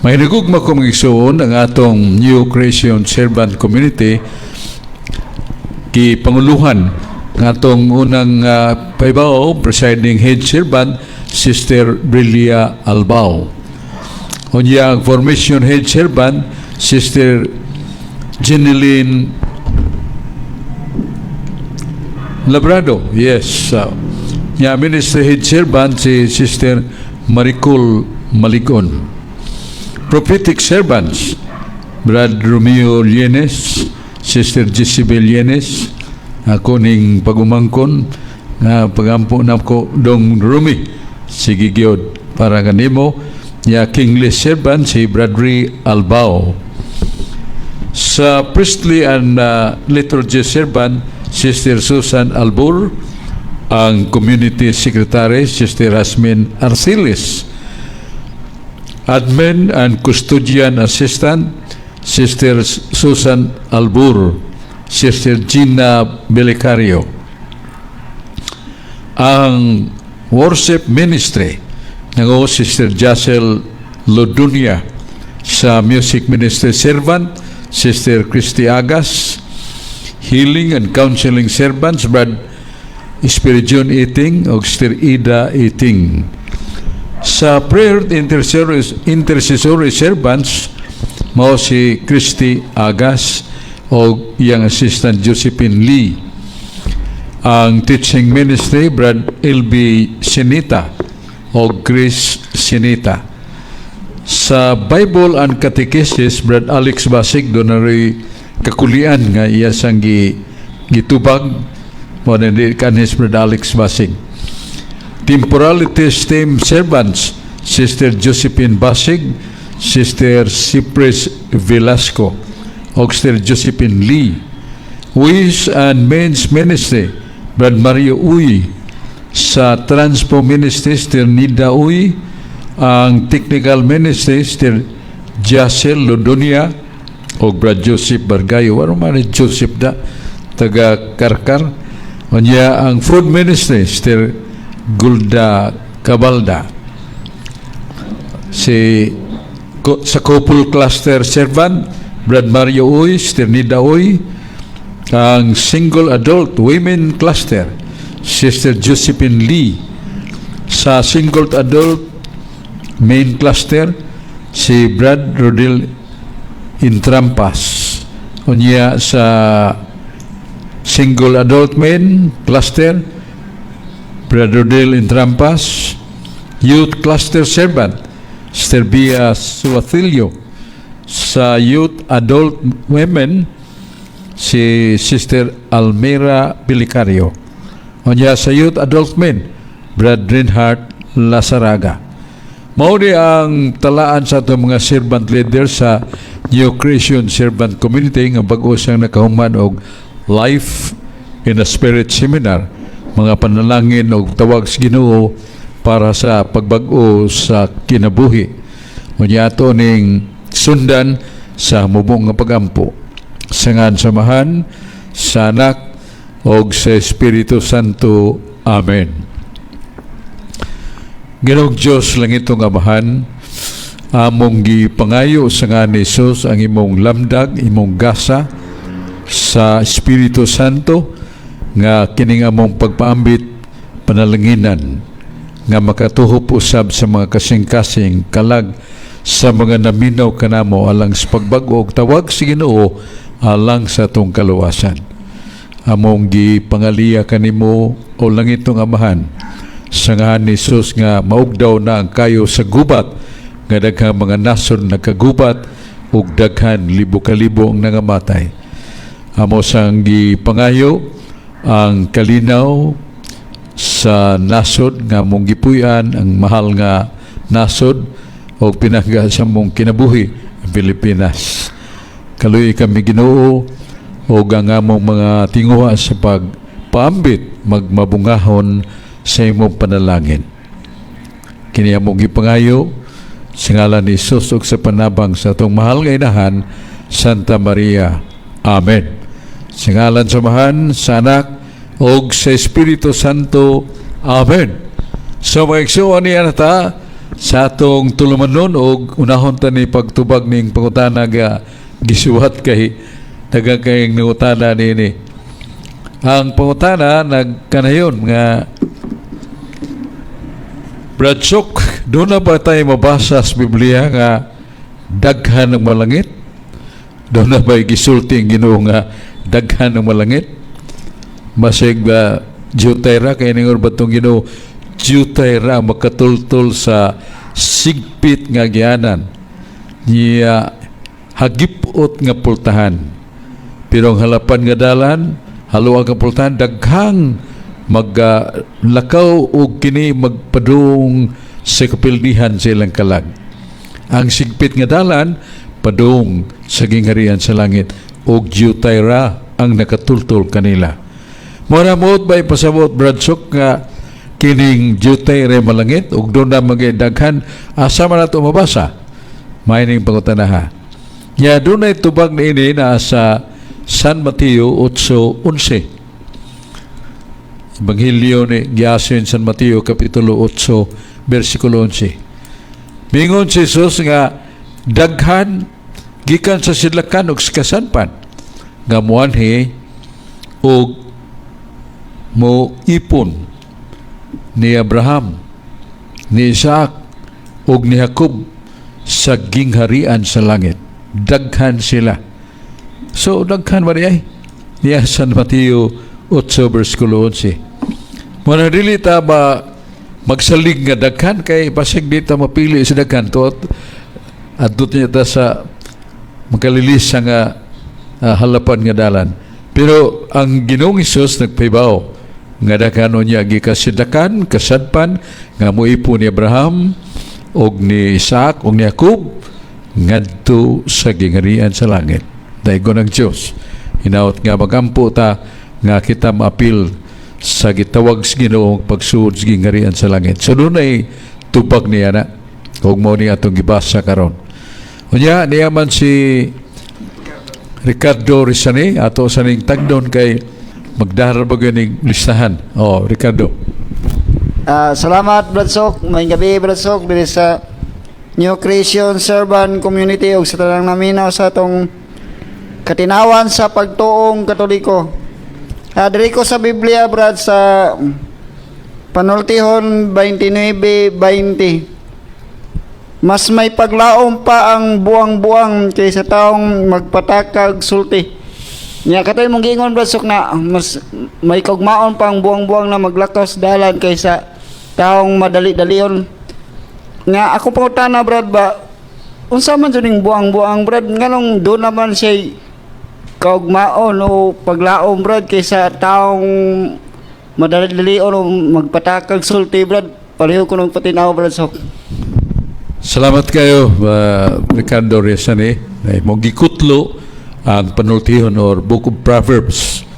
May nagugma ko, mga igsoon, ang atong New Creation Servant Community gipanguluhan ng atong unang paybaw, presiding head servant, Sister Brilia Albao. Unya ang formation head servant, Sister Jeneline Labrado. Yes. Nya ministry head servant si Sister Maricol Maligon. Prophetic servants, Brad Romeo Lienes, Sister Jezebel Lienes, ako ning pagumangkon nga pagampo nako dong Rumi, sige gyud para kanimo. Nya kingly servant si Bradley Albao. Sa priestly and liturgy servant, Sister Susan Albur. Ang community secretary, Sister Rasmin Arcilis. Admin and custodian assistant, Sister Susan Albur, Sister Gina Belicario. Ang worship ministry ng Sister Jacel Lodunia. Sa music ministry servant, Sister Christy Agas. Healing and counseling servants, Brad Spiridion Iting o Sister Ida Iting. Sa prayer intercessory servants, mao si Christy Agas o iyang assistant Josephine Lee. Ang teaching ministry, Brad LB Sinita o Chris Sinita. Sa Bible and Catechesis, Brad Alex Basig, duna rin kakulian nga iya sang gitubag mo na di kanis Brad Alex Basig. Temporality Team Servants, Sister Josephine Basig, Sister Cypress Velasco, o Sister Josephine Lee. Ways and Means Ministry, Brad Mario Uy. Sa Transpo Ministry, Sister Nida Uy. Ang Technical Ministry, Sister Jacel Lodonia o Brad Joseph Bargayo. Ano man ni Joseph da? Taga Karkar. Unya ang Food Ministry, Sister Gulda Cabalda. Si sa Couple Cluster Servant, Brad Mario Uy, Sister Nida Uy. Ang Single Adult Women Cluster, Sister Josephine Lee. Sa Single Adult Main Cluster, si Brad Rodil Intrampas. Unya sa Single Adult Men Cluster, Brad Rodil Intrampas. Youth Cluster Servant, Sister Bia Suathilio. Sa Youth Adult Women, si Sister Almira Bilicario. Unya sa Youth Adult Men, Brad Reinhardt Lazaraga. Mao ni ang talaan sa atong mga servant leaders sa New Creation Servant Community nga bag-o siyang nakahuman og Life in a Spirit Seminar, mga panalangin og tawag sa Ginoo para sa pagbag-o sa kinabuhi. Unya ato ning sundan sa mubong nga pagampo. Sa ngalan sa Amahan, sa Anak, og sa Espiritu Santo. Amen. Ginoong Diyos, langitong Amahan, among gipangayo sa ngalan ni Jesus ang imong lamdag, imong gasa sa Espiritu Santo nga kining among pagpaambit panalanginan nga makatuhop usab sa mga kasing-kasing kalag sa mga naminaw kanamo alang sa pagbag-o og tawag sa Ginoo alang sa atong kaluwasan. Among gipangaliya kanimo, o langitong Amahan, sa ngalan ni Jesus nga maugdaw na ang kayo sa gubat nga daghang mga nasod nagkagubat ug daghan libo-kalibo ang nangamatay. Amo sang gipangayo ang kalinaw sa nasod nga mong gipuy-an ang mahal nga nasod o pinangga sa mong kinabuhi ang Pilipinas. Kaluoyi kami, Ginoo, o ang among mga tinguha sa pagpaambit magmabungahon sa imong panalangin. Kini among gipangayo sa ngalan ni Jesus ug sa panabang sa atong mahal nga inahan Santa Maria. Amen. Sa ngalan sa Amahan, sa Anak, ug sa Espiritu Santo. Amen. So mga igsoon niya na ta, Sa atong tulumanon og unahon ta ni pagtubag ning pangutana nga gisuwat kay daghang kayong nangutana nini. Ang pangutana nagkanayon nga, "Brad Sok, duna ba tayo mabasa sa Biblia nga daghan ng malangit? Duna ba gisulti ang Ginoo nga daghan ng malangit? Masig ba diutay ra kay ningon ba tong Ginoo diutay ra makatultol sa sigpit nga agianan niya, hagipot nga pultahan, pero ang halapan nga dalan, haluag ang pultahan, daghang maglakaw og kini magpadung sa kapildihan sa ilang kalag. Ang sigpit nga dalan padung sa gingharian sa langit og diutay ra ang nakatultol kanila. Mao mo ba ipasabot, Brad Sok, nga kining diutay ra malangit ug duna magay daghan? Asa man nato mabasa?" Maayo ning pangutana ha. Nya dunay tubag niini na sa San Mateo 8:11. Ebanghelyo ni giasin San Mateo kapitulo 8 bersikulo 11. Mingon si Jesus nga daghan gikan sa sidlakan ug sa kasanpan nga muanhi og mo ipon ni Abraham, ni Isaac ug ni Jacob sa gingharian sa langit. Daghan sila. So daghan ba ay? Niya San Mateo 8 bersikulo 11. Muna dili ta ba magsalig nga daghan kay basig di ta mapili sa daghan to adto niya ta sa makalilis nga halapan nga dalan. Pero ang Ginoong Hesus nagpahibaw nga daghan niya gikasidlakan, kasadpan nga moipo ni Abraham og ni Isaac og ni Jacob ngadto sa gingharian sa langit. Daygon ang Dios. Hinaot nga magampo ta nga kita maapil sa gitawag sa Ginoo pagsuod sa gingharian sa langit. So dunay tubag niya na ug mao ni atong gibasa karon. Unya niya man si Ricardo Rizani, ato sa ning tagdon kay magdahar ba ning listahan. Oh, Ricardo. Salamat, Brad Sok. Maayong gabi, Brad Sok, diri sa New Creation Servant Community ug sa tanang naminaw sa atong katinawan sa pagtuong Katoliko. Diri ko sa Biblia, Brad, sa Panultihon 29:20. Mas may paglaom pa ang buang-buang kaysa taong magpatakag sulti. Nya katoy mong giingon, Brad Sok, na mas may kaugmaon pa ang buang-buang na maglakaw sa dalan kaysa taong madali-dalion. Nga ako pangutana, Brad, ba unsa man jud ning buang-buang, Brad? Nganong do naman siya kaugmaon o paglaom, Brad, kaysa taong madali-dalion o magpatakag sulti, Brad? Pareho ko nung patinaw, Brad Sok. Salamat kayo, Ricardo Rizani. Ay, mo gikutlo ang Panultihon or Book of Proverbs,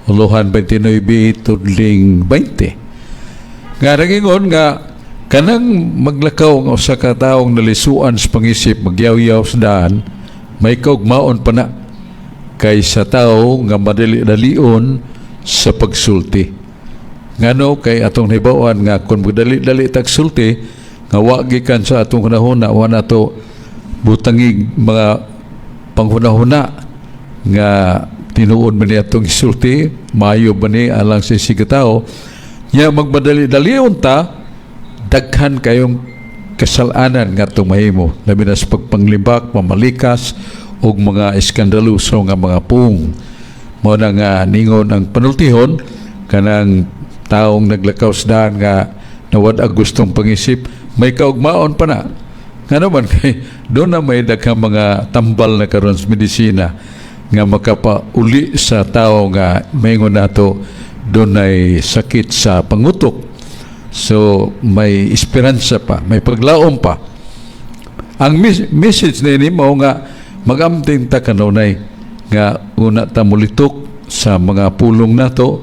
Uluhan 29 tudling 20. Nga nagingon nga kanang maglakaw nga usa ka taong nalisuan sa pangisip, magyaw-yaw sa daan, may kaugmaon pa na kaysa tao nga madali-dalion sa pagsulti. Ngano kay atong nahibaw-an nga kung magdali-dali tag sulti nga wa gikan sa atong hunahuna, wa nato butangig mga panghunahuna nga tinuod ba ni atong isulti, maayo ba ni alang sa isiga tao. Nya magmadali-dalion ta, daghan kayong kasalanan nga atong mahimo, labi na sa pagpanglibak, pamalikas ug mga eskandaluso nga mga pung. Mao na nga ningon ang Panultihon, kanang taong naglakaw sa daan nga nawad-ag gustong pangisip, may kaugmaon pa na. Nga naman kay duna may daghang mga tambal na karon sa medisina nga makapauli sa tao nga maingon nato dunay sakit sa pangutok. So may esperansa pa, may paglaom pa. Ang message nini mao nga magamting ta kanunay nga una ta mulitok sa mga pulong nato,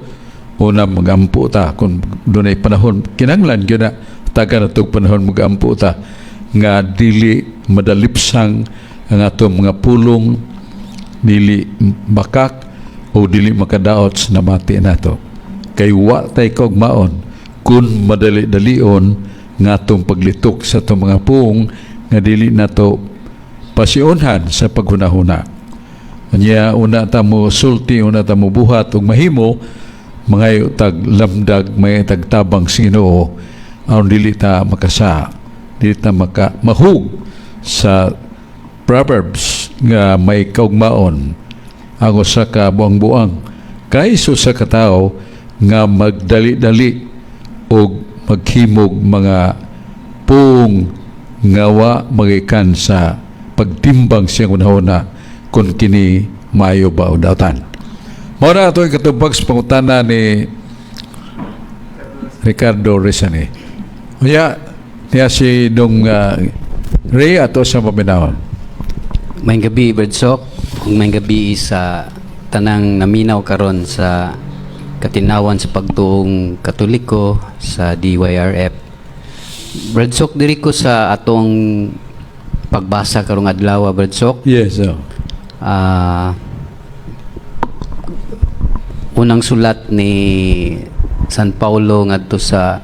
una magampo ta kung dunay panahon. Kinahanglan gyud na taga na tog panahon magampo ta nga dili madalipsang ang atong mga pulong, dili makak o dili makadaot sa namati nato, kay wa tay kaugmaon kung madali-dalion Nga atong paglitok sa atong mga puong nga dili nato pasionhan sa paghunahuna. Unya una ta mo sulti, una ta mo buhat ug mahimo, mangayo tag lamdag, may tag tabang sa Ginoo aron dili ta makasa, dili ta maka mahug sa Proverbs nga may kaugmaon ang usa ka buang-buang kaysa sa katawo nga magdali-dali og maghimog mga puong nga wa magikan sa pagtimbang siyang unahuna kung kini maayo ba o dautan. Mao na ato ang katubag sa pangutana ni Ricardo Rezani. Unya, niya si Dong Ray ato sa paminawon. Maayong gabi, Berdsok. Ug maayong gabi sa tanang naminaw karon sa Katinawan sa Pagtuong Katoliko sa DYRF. Berdsok, diri ko sa atong pagbasa karong adlaw, Berdsok. Yes, oh. Unang sulat ni San Paulo ngadto sa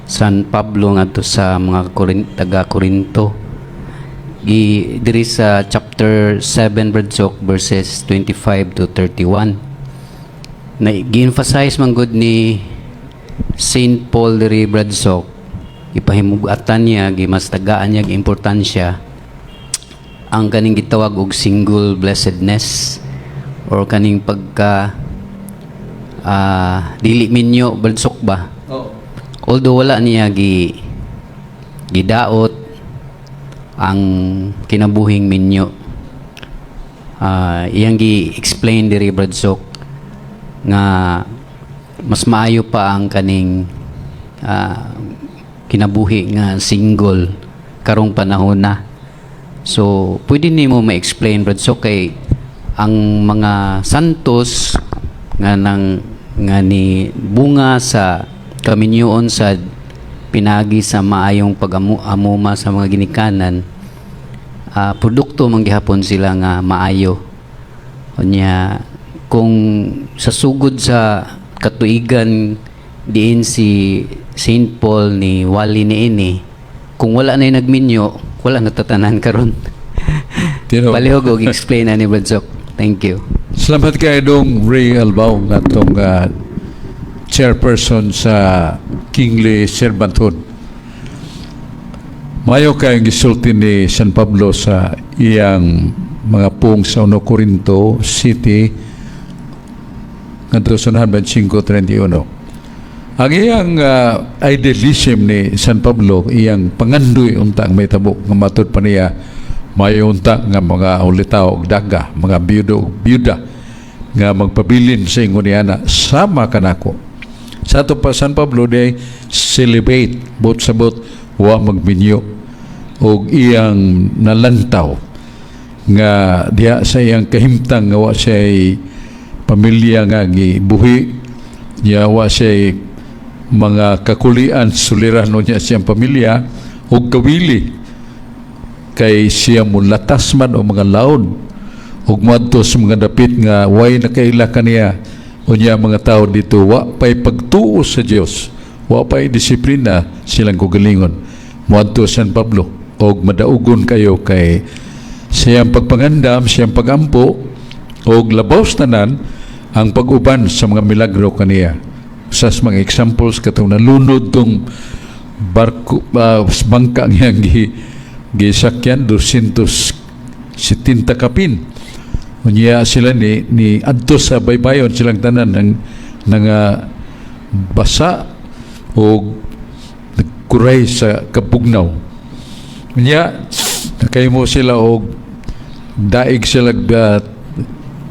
San Pablo ngadto sa mga taga Corinto. Gi diri sa chapter 7, Berdsok, verses 25 to 31, na gi-emphasize man gud ni Saint Paul diri, Bradsok, ipahimugatan niya, gimastagaan niya gi importansya ang kaning gitawag og single blessedness or kaning pagka dili minyo, Bradsok ba. Although wala niya gidaot ang kinabuhing minyo, iyang gi-explain diri, Bradsok, nga mas maayo pa ang kaning kinabuhi nga single karong panahon na. So, pwede nimo ma-explain, Bradsok, kay ang mga santos nga nang nga ni bunga sa kaminyoon sa pinagi sa maayong pag-amuma sa mga ginikanan, produkto man gihapon sila nga maayo. Unya kung sa sugod sa katuigan diin si Saint Paul ni wali ni ini, kung wala na nagminyo, wala na tatanan karon. Tino. Palihog og explain ani, Bradsok. Thank you. Salamat kay Dong Ray Albao nga atong chairperson sa Kingly Servanthood. Mayo kay gisulti ni San Pablo sa iyang mga pung sa 1 Corinto City ngadto sa 5:31. Ang iyang idealism ni San Pablo, iyang pangandoy unta ang mahitabo nga matud pa niya mayo unta nga mga ulitaw og daga, mga biyudo og biyuda nga magpabilin sa ingon niya sama kanako. Sa ato pa San Pablo de celibate, bot sa bot wa magminyo, og iyang nalantaw nga diha sa iyang kahimtang nga wa siya'y pamilya nga gibuhi niya, wa siya'y mga kakulian, suliran niya siyang pamilya og kawili kay siya mulatas man o mga laod ug moadto sa mga dapit nga way nakaila kaniya. Unya mga tao dito wa pay pagtuo sa Dios, wa pay disiplina silang kaugalingon. Moadto San Pablo og madaugon kayo kay siyang pagpangandam, siyang pagampo og labaw sa tanan ang pag-uban sa mga milagro kaniya. Sa mga examples, katong nalunod tong barko, bangka ngiyang gisakyan, 270 kapin. Unya sila ni adto sa baybayon silang tanan nang nanga basa o nagkuray sa kabugnaw. Unya nakahimo sila og daig sila,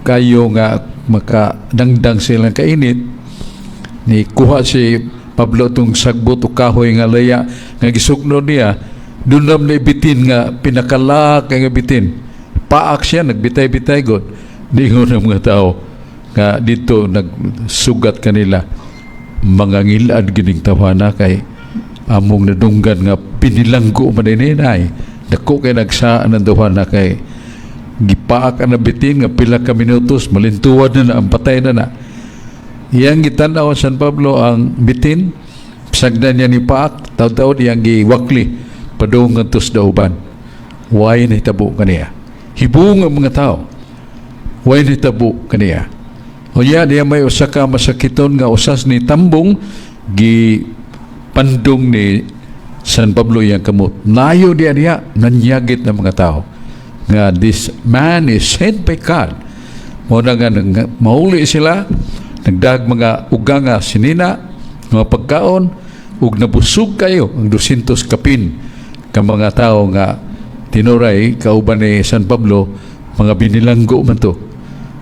kayo nga makadangdang silang kainit. Ni kuha si Pablo tong sagbot o kahoy nga laya nga gisugno niya, doon na bitin nga pinakalak nga bitin, paak siya nagbitay-bitay god. Ningon ng mga tao nga dito nagsugat kanila, mga ngilad gining tawhana kay among nadunggan nga pinilanggo man ini nay dako kay nagsaan ang tawhana kay gipaak ang bitin nga pila ka minutos malintuwad na na ang patay na na. Iyang gitan-aw San Pablo ang bitin. Sagdan niya ni paak, taud-taud iyang giwakli padung ngadto sa dauban. Way nahitabo kaniya. Hibong ang mga tao. Way nahitabo kaniya. Unya diya may usa ka masakiton nga usas ni tambong, gi pandong ni San Pablo iyang kamot. Nayo diya diya nanyagit ng mga tao nga this man is sent by God. Mao na nga mauli sila, nagdag mga uga nga sinina, mga pagkaon, ug nabusog kayo ang 200 kapin ka mga tao nga tinuray kauban ni San Pablo, mga binilanggo man to.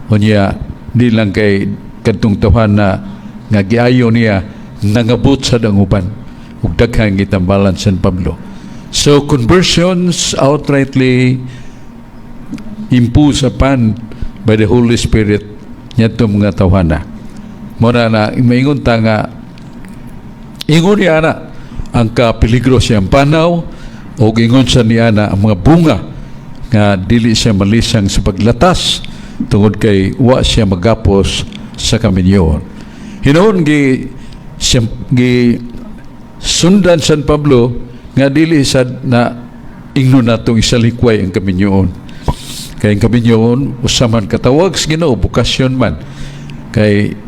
Unya di lang kay kadtong tawhan na nga giayo niya, nangabot sa danguban ug daghang gitambalan San Pablo. So conversions outrightly imposed upon by the Holy Spirit ngadto mga tawhana. Mao na maingon ta nga ingon niya na ang kapeligro siyang panaw o ingon sa niya na ang mga bunga nga dili siya malisang sa paglatas tungod kay wa siya magapos sa kaminyoon. Hinuon gi siya, gi sundan San Pablo nga dili sad na ingnon natong isalikway ang kaminyoon. Kay ang kaminyoon usa man katawag sa Ginoo, bokasyon man. Kay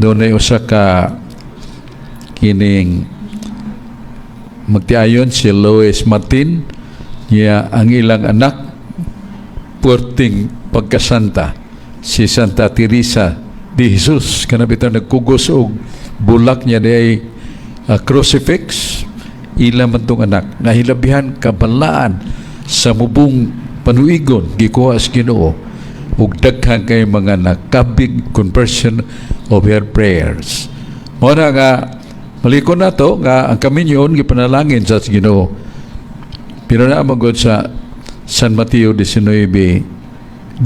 dunay usa ka kining magtiayon, si Lois Martin niya, ang ilang anak puwerteng pagkasanta, si Santa Teresa de Jesus, kana bitaw nagkugos og bulak niya di crucifix, ila man tong anak nahilabihan kabalaan sa mubong panuigon gikuha sa Ginoo ug daghan kay mga nakabig conversion of her prayers. Mao na nga malikon nato nga ang kaminyoon gipanalangin sa Ginoo. Pero naa man gud sa San Mateo 19:12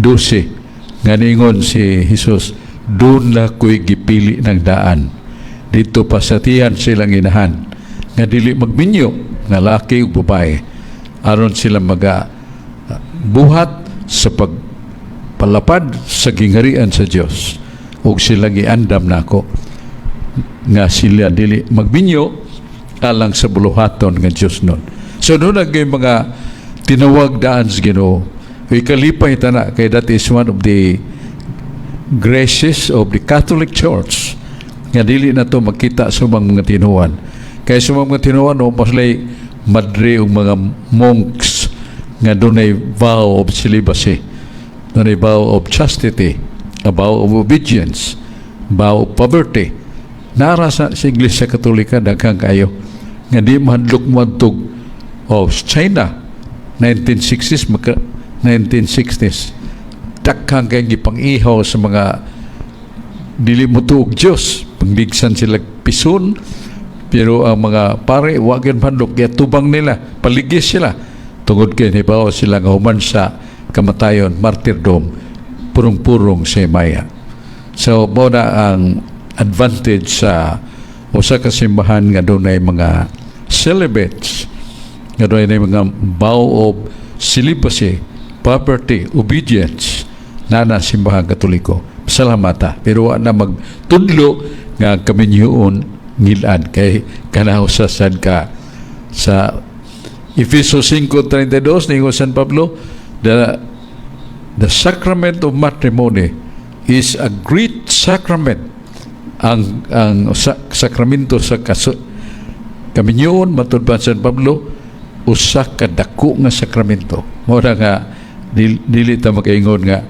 nga ningon si Jesus, "Doon na ko'y gipili ng daan dito pasatihan silang inahan nga dili magminyo nga laki ug babae aron sila maga buhat sa pagpalapad sa gingharian sa Dios ug sila giandam nako nga sila dili magminyo alang sa buluhaton nga Dios nun." So doon nagay mga tinawag daan sa Ginoo. Uy, kalipay tana kay that is one of the graces of the Catholic Church nga dili na to makita sa ubang mga tinuan. Kay sa mga tinuan o maslay madre ug mga monks nga dunay vow of celibacy, dunay vow of chastity, a vow of obedience, vow of poverty. Nara sa Iglesia Katolika daghang kayo nga di mahadlok moadtog of China 1960s, maka 1960s daghang kay gipang-ihaw sa mga dili mo tuog Diyos, pangligsan sila pison, pero ang mga pare wa gyud mahadlok, tubang nila, paligis sila tungod kay nibaw sila nga human sa kamatayon, martyrdom, purong-purong sa himaya. So mao na ang advantage sa usa ka simbahan nga dunay mga celibates, nga dunay mga vow of celibacy, poverty, obedience na na Simbahan Katoliko. Salamat ha. Pero wa na magtudlo nga kaminyoon ngilad kay kanaw sa sad ka sa Efeso 5:32 ningon San Pablo, the sacrament of matrimony is a great sacrament. Ang sakramento sa kaso, kaminyoon, matud pa San Pablo, usa ka dako nga sakramento. Mao na nga dili ta makaingon nga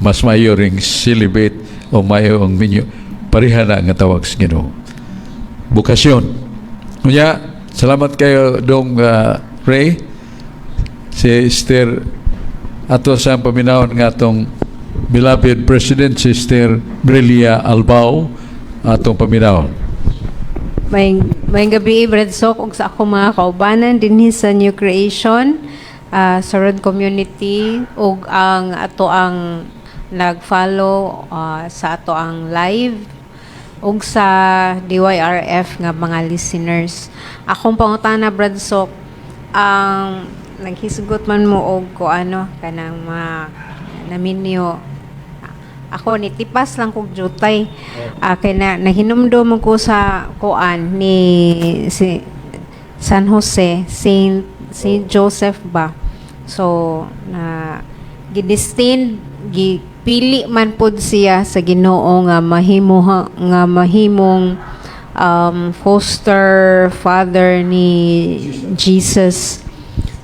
mas mayo ring celibate o mayo ang minyo, pareha na nga tawag sa Ginoo, bokasyon. Unya, salamat kayo dong Ray, si Sister ato sa paminawon nga atong beloved President, Sister Brelia Albao, atong paminawon. May gabi, Brad Sok, ug sa ako mga kaubanan dinhi sa New Creation, Saron Community, ug ang ato ang nag-follow sa ato ang live ug sa DYRF nga mga listeners. Akong pangutana, Brad Sok, ang naghisgot man mo og ko ano kanang mga naminyo. Ako ni tipas lang kog jutay. Kay na nahinumdum ko sa kuan ni si San Jose, Saint Joseph ba. So na gidestined, gipili man pud siya sa Ginoo nga mahimo nga mahimong foster father ni Jesus.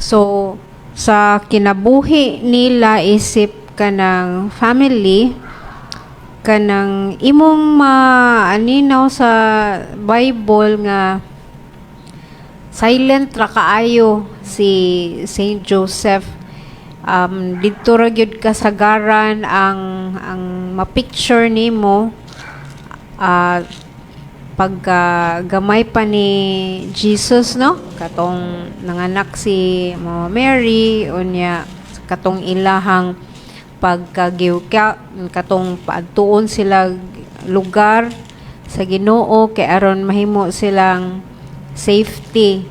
So sa kinabuhi nila isip kanang family, kanang imong maaninaw sa Bible nga silent ra kaayo si Saint Joseph. Didto ra gyud kasagaran ang ma-picture nimo pagka gamay pa ni Jesus, no, katong nanganak si Mama Mary, unya katong ilahang pagkagiwka, katong paadtuon sila lugar sa Ginoo kay aron mahimo silang safety.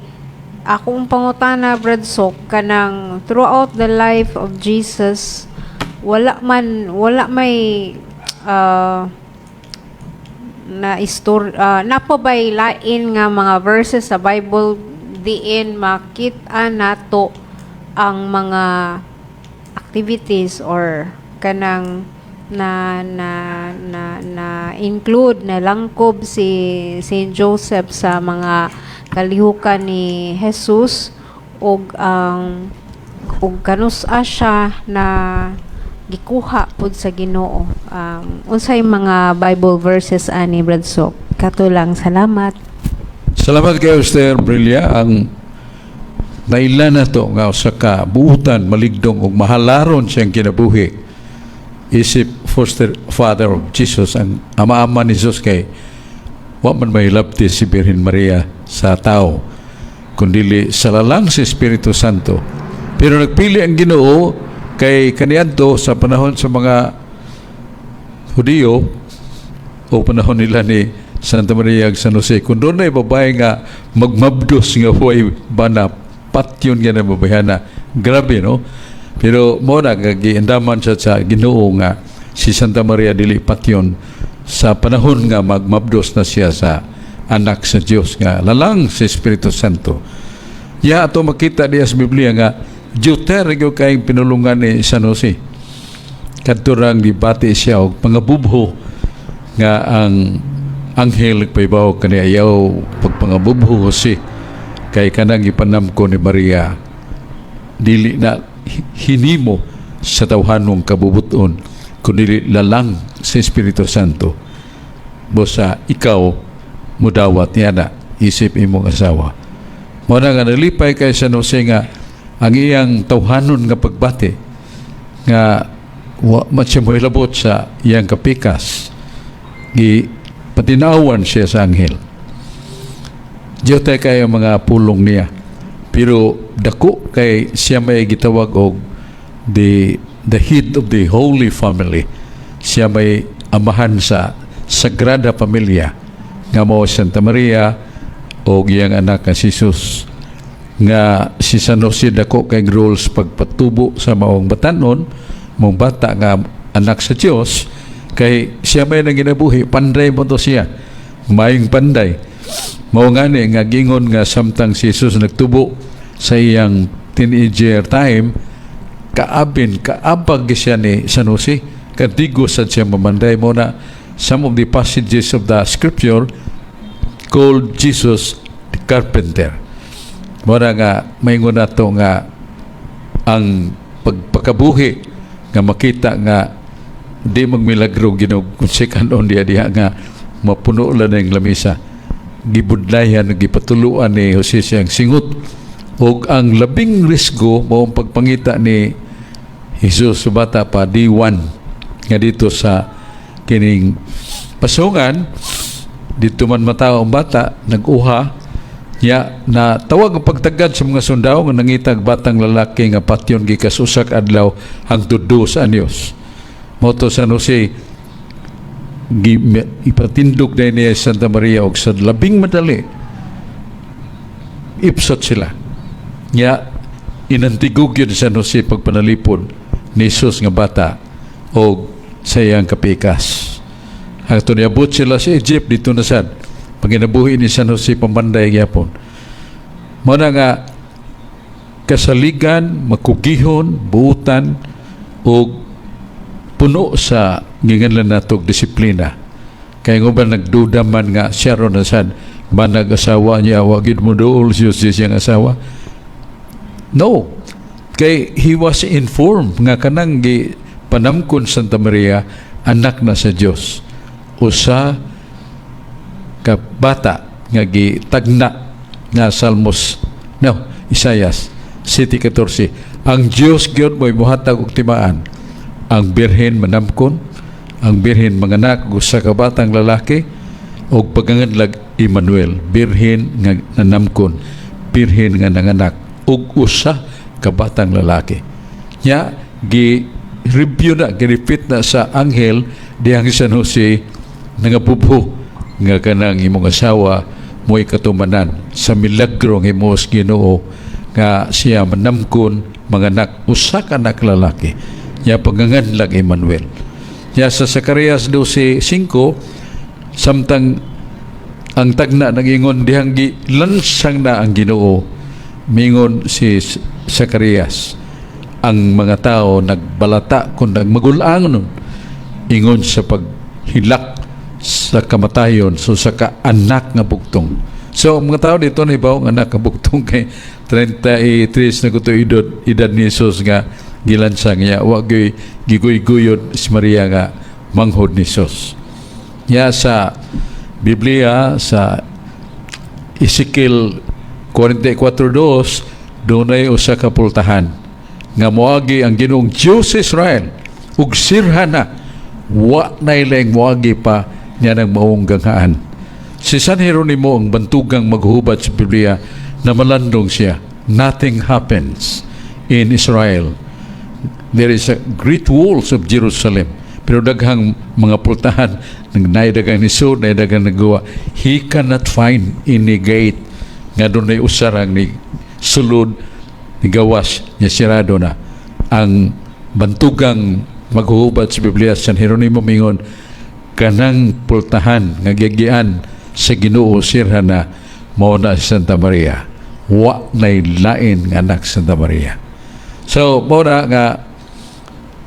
Akong pangutana, Brad Sok, kanang throughout the life of Jesus, wala man, wala may na istor napo bay lain nga mga verses sa Bible diin makita nato ang mga activities or kanang na na na na include na langkob si Saint Joseph sa mga kalihukan ni Jesus ug ang ug kanus-a siya na gikuha pud sa Ginoo? Unsay mga Bible verses ani, Brad Sok? Kato lang, salamat. Salamat kayo, Sister Brilla. Ang naila na to nga usa ka buutan, maligdong ug mahalaron siyang kinabuhi isip foster father of Jesus, ang ama-ama ni Jesus, kay wa man may hilabti si Birhen Maria sa tao kundili sa lalang sa Espiritu Santo. Pero nagpili ang Ginoo kay kaniadto sa panahon sa mga Hudiyo o panahon nila ni Santa Maria ug San Jose, kung dunay babae nga magmabdos nga huway bana, patyon nga na babayhana. Grabe, no? Pero mo na giandaman siya sa Ginoo nga si Santa Maria dili patyon sa panahon nga magmabdos na siya sa anak sa Dios nga lalang sa Espiritu Santo. Ya ato makita diya sa Biblia nga juter gyud kay pinulungan ni San Jose. Kadto rang gibati siya og pangabubho nga ang anghel nagpahibaw kaniya, "Ayaw pagpangabubho, Jose, kay kanang ipanam ko ni Maria dili na hinimo sa tawhanong kabubuton kundi lalang sa Espiritu Santo. Busa ikaw mudawat niya na isip imong asawa." Mo na nga nalipay kay San Jose nga ang iyang tawhanon nga pagbati nga wa man siya mohilabot sa iyang kapikas, gi patinawan siya sa anghel. Diyote kayo mga pulong niya. Pero dako kay siya may gitawag og the head of the Holy Family. Siya may amahan sa Sagrada Familia nga mao Santa Maria o iyang anak nga si Jesus. Nga si San Jose dako kay roles pagpatubo sa maong batanon, maong bata nga anak sa Dios, kay siya may nanginabuhi, panday mo to siya. Maayong panday. Mao ngani nga gingon nga samtang si Jesus nagtubo sa iyang teenager time, kaabin, kaabag siya ni San Jose. Kadigo sad siya mamanday. Mo na some of the passages of the scripture called Jesus the carpenter. Mo na nga maingon nato nga ang pagpakabuhi nga makita nga di magmilagro Ginoo kung si kanon diya diha nga mapuno lang ng lamisa. Gibudlayan, gipatuluan ni Jose siyang singot ug ang labing risgo mao ang pagpangita ni Jesus sa bata pa, D1 nga dito sa kining pasongan dito man matawo ang bata, nag-uha niya na tawag ang pagtagad sa mga sundao nga nangitag batang lalaki nga patyon gikas 1 ka adlaw hangtod 2 anyos. Mao to San Jose ipatindog na niya Santa Maria og sa labing madali ipsot sila. Nya inantigog yun San Jose pagpanalipod ni Jesus nga bata og sa iyang kapikas. Hangtod niabot sila sa Egypt, dito na sad. Panginabuhi ni San Jose, pamanday gyapon. Mao na nga kasaligan, makugihon, buutan ug puno sa ginganlan natog disiplina. Kay nguban nagduda man nga siya ron na sad ba nag-asawa niya, wa gid mo duol si Jose siyang asawa. No. Kay he was informed nga kanang gi panamkon Santa Maria, anak na sa Dios. Usa ka bata nga gitagna nga Salmos, no, Isaias 7:14, ang Dios gyud mo'y muhatag og timaan. Ang birhen manamkon, ang birhen manganak og usa ka batang lalaki og pagangadlag Emmanuel. Birhen nga nanamkon, birhen nga nanganak og usa ka batang lalaki. Nya gi review na, gi-repeat na sa anghel dihang San Jose, nangabubo nga kanang imong asawa mo'y katumanan sa milagro ng himos Ginoo nga siya manamkon, manganak usa ka anak lalaki, nya pagangadlag Emmanuel. Nya sa Zacarias 12:5, samtang ang tagna nagingon dihang gilansang na ang Ginoo, mingon si Zacarias, ang mga tao nagbalata kung nagmagulang nun ingon sa paghilak sa kamatayon, so sa kaanak nga bugtong. So ang mga tao dito na ibaw ang anak nga bugtong kay 33 na kuto edad, edad ni Jesus nga gilansang niya. Wa gyud giguy-guyod si Maria nga manghod ni Jesus. Nya sa Biblia, sa Ezekiel 44:2, dunay usa ka pultahan nga moagi ang Ginoong Dios sa Israel ug sirhan na, wa nay laing moagi pa niya ng maong ganghaan. Si San Jeronimo, ang bantugang maghubat sa Biblia, na malandong siya. Nothing happens in Israel. There is a great walls of Jerusalem, pero daghang mga pultahan, naay daghang nisod, naay daghang nagawa. He cannot find any gate nga dunay usarang ni sulod ni gawas niya, sirado na. Ang bantugang maghuhubat sa Biblia, San Jeronimo, mingon kanang pultahan nga gigian sa Ginoo sirha na, mao na si Santa Maria. Wa nay lain nga anak Santa Maria. So mao na nga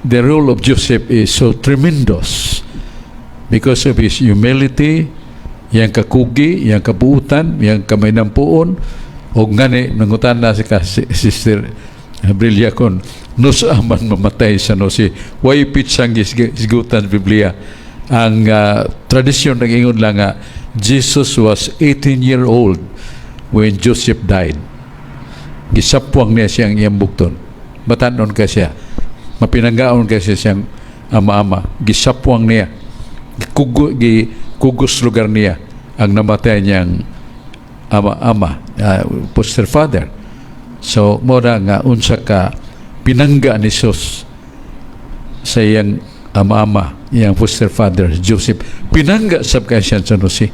the role of Joseph is so tremendous because of his humility, yang kakugi, yang kabuutan, yang kamainampuon, og ngani nangutan na si, ka, si Sister Abrilia kon nusa man mamatay sa no si way pitsang gisgutan sa Biblia. Ang tradisyon nag-ingon lang nga Jesus was 18 year old when Joseph died. Gisapwang niya siyang iyang bukton. Batanon ka siya, mapinanggaon kasi siyang ama-ama. Gisapwang niya, gikugo, gikugos lugar niya ang namatay niyang ama-ama, foster father. So mora nga unsa ka pinangga ni Jesus sa iyang ama-ama, iyang foster father Joseph. Pinangga sab kay siya sa Jose.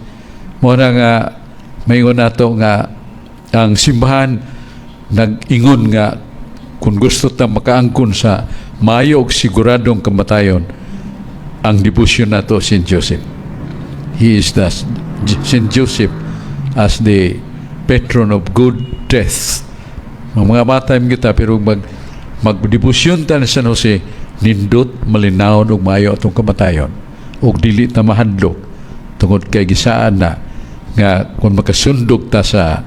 Mora nga maingon nato nga ang simbahan nag-ingon nga kung gusto ta makaangkon sa maayo og siguradong kamatayon, ang debosyon nato Saint Joseph. He is the Saint Joseph as the patron of good death. Mga matay kita, pero magdebosyon ta ni San Jose, nindot malinawon ug maayo atong kamatayon ug dili ta mahadlok tungod kay gisaan na nga kung makasundog ta sa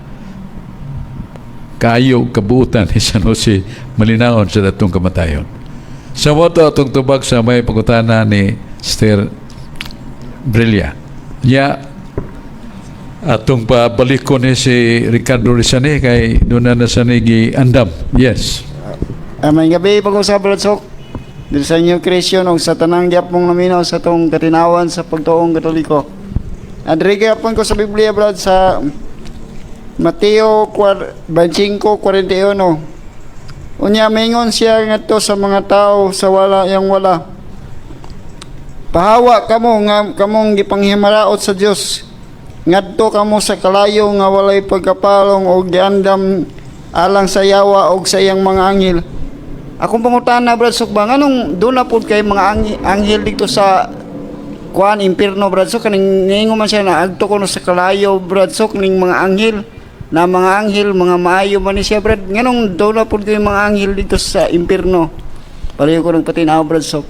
kayo kabuutan ni San Jose, malinawon sa datong kamatayon. Sa mo to atong tubag sa may pangutana ni Sister Brilla. Nya atong pabalikon ni si Ricardo Rizani kay doon na sa gi andam. Yes. May gabi pag-usap, Brad Sok. Diri sa New Creation og sa tanang gyapong naminaw sa tong katinawan sa pagtuong Katoliko. Adri gyapon ko sa Biblia, Brad, sa Mateo 25:41. Unya mingon siya ngadto sa mga tao sa wala yang wala. "Pahawa kamo nga kamong gipanghimaraot sa Dios. Ngadto kamo sa kalayo nga walay pagkapalong og giandam alang sa yawa og sa iyang mga anghel." Akong pangutana, Brad Sok ba, nganong doon na pud kay mga anghel dito sa kuan, impierno, Brad Sok? Kaning niingon man siya na agto kuno sa kalayo, Brad Sok, ning mga anghel na mga anghel, mga maayo man ni siya, Brad. Nganong doon na pud kay mga anghel dito sa impierno? Pareho ko nagpatinaw, Brad Sok.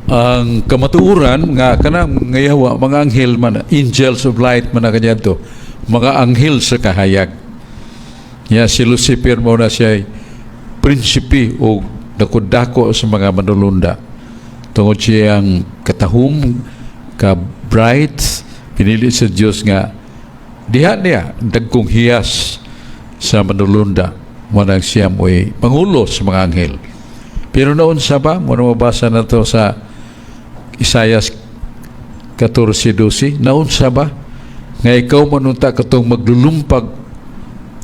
Ang kamatuoran nga kanang ngayawa, mga anghel man, angels of light man na kaniadto, mga anghel sa kahayag. Ya si Lucifer mo na siya prinsipe o dako-dako sa mga manulunda tungod siyang katahum ka bright. Pinili sa Dios nga diha niya dagkong hiyas sa manulunda mo nang siya mo'y pangulo sa mga anghel. Pero noon sa ba mo na mabasa na to sa Isayas 14:12, naunsa ba nga ikaw manunta katong maglulumpag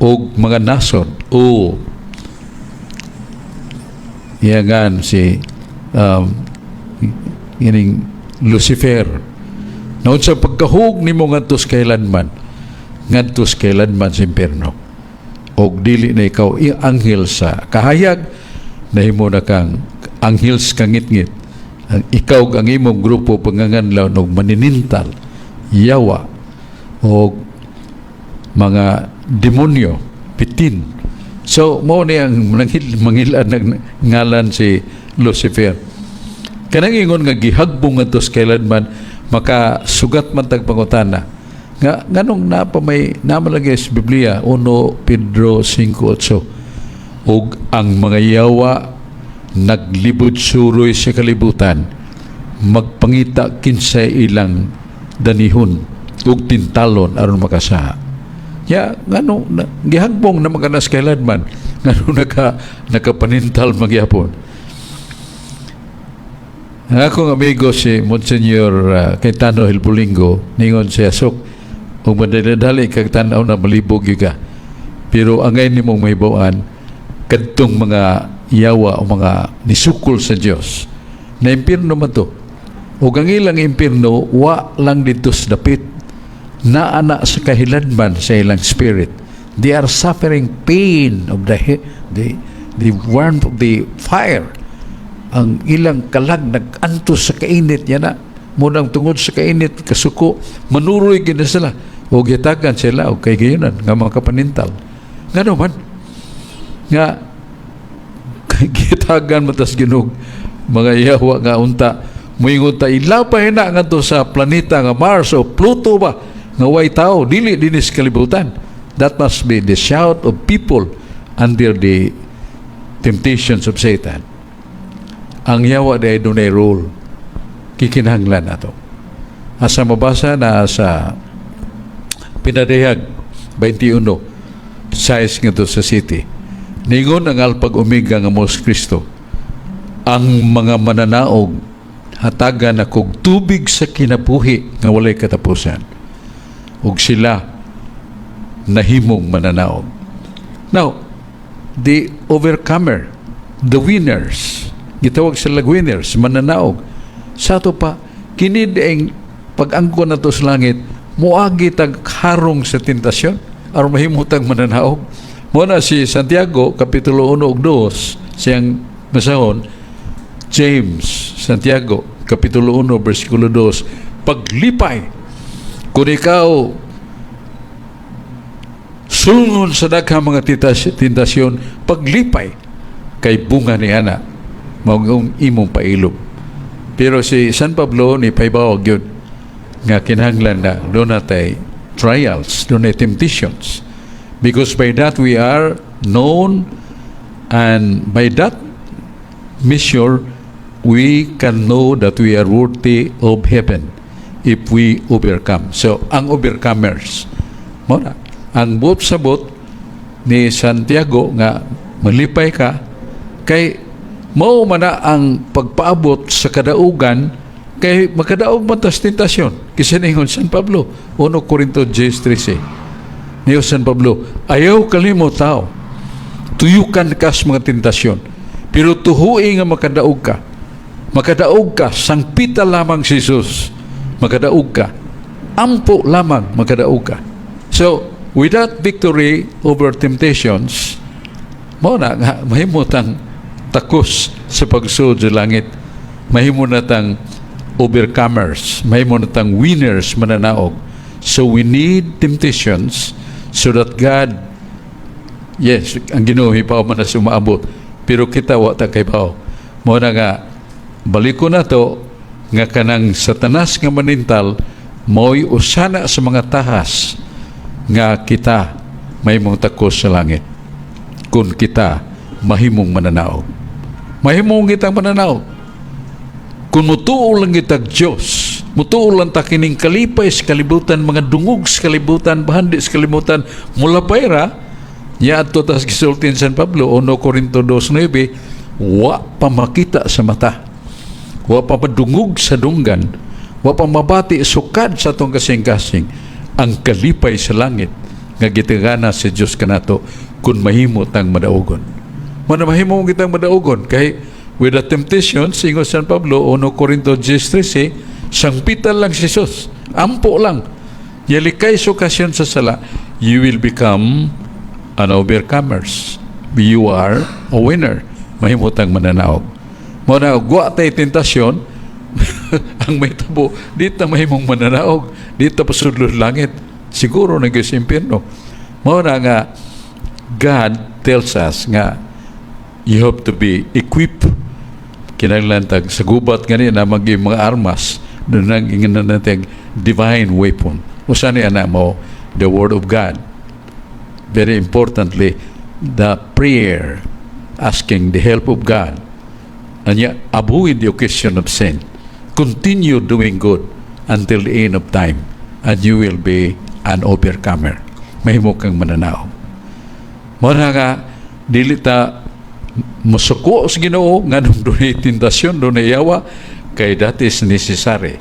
og mga nasod o iyangan si ining Lucifer, naunsa pagkahug nimo ngadtos kailanman sa impierno og dili na ikaw anghel sa kahayag, nahimo na kang anghel sa kangitngit? Ang ikaw ug ang imong grupo panganganlaw og maninintal, yawa o mga demonyo, bitin. So mao ni ang mangilan ng ngalan si Lucifer. Kanang ingon nga gihagbong ngadto sa kailanman, makasugat man tag pangutana nga nganong naa pa may namalagay sa Biblia, 1 Pedro 5:8, ug ang mga yawa naglibot suroy sa kalibutan magpangita kinsay ilang danihon ug tintalon aron makasaha. Ya ngano na, gihagbong na maganas kailanman, ngano nakapanintal magyapon? Ang akong amigo si Monsignor Cayetano Hilbulingo, ningon siya, "Sok, ug madali-dali kag tan-aw na malibog gyud ka. Pero angay nimong mahibaw-an, kadtong mga yawa o mga nisukol sa Dios na impierno man to. Ug ang ilang impierno wa lang dito sa dapit, naa na sa kahilanman sa ilang spirit. They are suffering pain of the warmth of the fire. Ang ilang kalag nag-antos sa kainit niya na munang tungod sa kainit kasuko manuroy gina sila o gitagan sila o kay gayunan nga mga kapanintal. Ngano man nga gitagan matas Ginoo mga yawa nga unta moingon ta ilapay na ngadto sa planeta nga Mars o Pluto ba nga way tao, dili dinis kalibutan?" That must be the shout of people under the temptations of Satan. Ang yawa diay dunay role, kikinahanglan nato asa mabasa na sa Pinadayag 21 size ngadto sa city. Ningon ang Alpha ug Omega nga mao si Kristo, "Ang mga mananaog hatagan akog tubig sa kinabuhi nga walay katapusan," ug sila nahimong mananaog. Now, the overcomer, the winners, gitawag sila winners, mananaog. Sa ato pa kini dieng pag-angkon nato sa langit, moagi tag harong sa tentasyon aron mahimo tag mananaog. Mo na si Santiago kapitulo 1 ug 2 siyang basahon. James, Santiago kapitulo 1 bersikulo 2: "Paglipay kung ikaw sulngon sa daghang mga tentasyon, paglipay kay bunga ni ana mao ang imong pailob." Pero si San Pablo ni pahibaw gyud nga kinahanglan na doon natay trials, doon nay temptations, because by that we are known and by that measure we can know that we are worthy of heaven if we overcome. So, ang overcomers, mo na, ang buot sabot ni Santiago nga malipay ka kay mao man na ang pagpaabot sa kadaugan, kay makadaog man tas tentasyon. Kasi ningon San Pablo, 1 Corinto 10:13 niyo, San Pablo, "Ayaw kalimot, tao, tuyukan ka sa mga tentasyon, pero tuhui nga makadaog ka. Makadaog ka, sangpita lamang si Jesus, makadaog ka. Ampo lamang, makadaog ka." So, without victory over temptations, mao na nga mahimutang Takos sa pagsulod sa langit. Mahimo na tang overcomers, mahimo na tang winners, mananaog. So we need temptations so that God, yes, ang Ginoo hibaw man na sumaabot, pero kita wa ta kahibaw. Mao na nga baliko na to nga kanang Satanas nga manintal mao'y usana sa mga tahas nga kita mahimong takos sa langit kung kita mahimong mananaog. Mahimong kitang mananaog. Kung mutuo lang kitag Diyos, mutuo lang ta kining kalipay sa kalibutan, mga dungog sa kalibutan, bahandi sa kalibutan, mulapay ra, niya ato tas gisulti ni San Pablo, 1 Corinto 2.9, wa pa makita sa mata, wa pa madungog sa dunggan, wa pa mabati sukad sa atong kasing-kasing, ang kalipay sa langit nga gitagana sa Dios kanato kung mahimo tang madaugon. Mana mahimo kitang madaugon kay with the temptation, ingon San Pablo, 1 Corinto 10.13, sangpitan lang si Jesus, ampo lang. Yalikay sa okasyon sa sala, you will become an overcomers. You are a winner. Mahimo tang mananaog. Mao na wa tay tentasyon, ang mahitabo, di ta mahimong mananaog, di ta pasudlon langit. Siguro nag sa impyerno. Mao na nga God tells us nga you have to be equipped. Kinahanglan tag sa gubat gani na maging mga armas doon ang ingon natin divine weapon. Usa ni ana mo the word of God, very importantly the prayer, asking the help of God, and yet avoid the occasion of sin, continue doing good until the end of time, and you will be an overcomer. Mahimo kang mananaog. Mao na nga dili ta musuko sa Ginoo nganong dunay tentasyon, dunay yawa, kay that is necessary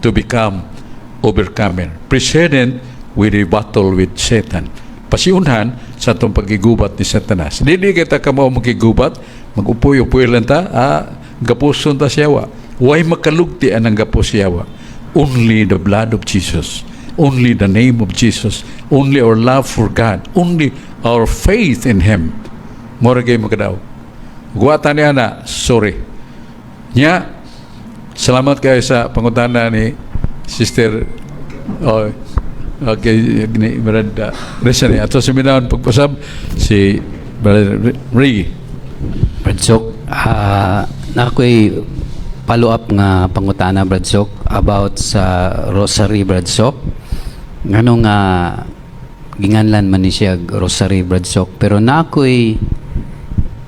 to become overcomer, precedent with a battle with Satan, pasiunhan sa atong pagkigubat ni Satanas. Dili kita kamo magkigubat, magupoy-upoy lang ta, gapuson ta siya yawa. Way makalugti anang gapos yawa. Only the blood of Jesus, only the name of Jesus, only our love for God, only our faith in Him. Mora kay makadaog. Guwata niya na, sorry. Nya, salamat kayo sa pangutana ni Sister, oh, okay, ni Brad Reza ni. Ato sa minahon pagpasab, si Brother Ray. Brad Sok, na ako'y follow up nga pangutana, Brad Sok, about sa rosary, Brad Sok. Ngano nga ginganlan man ni siya og rosary, Brad Sok, pero na ako'y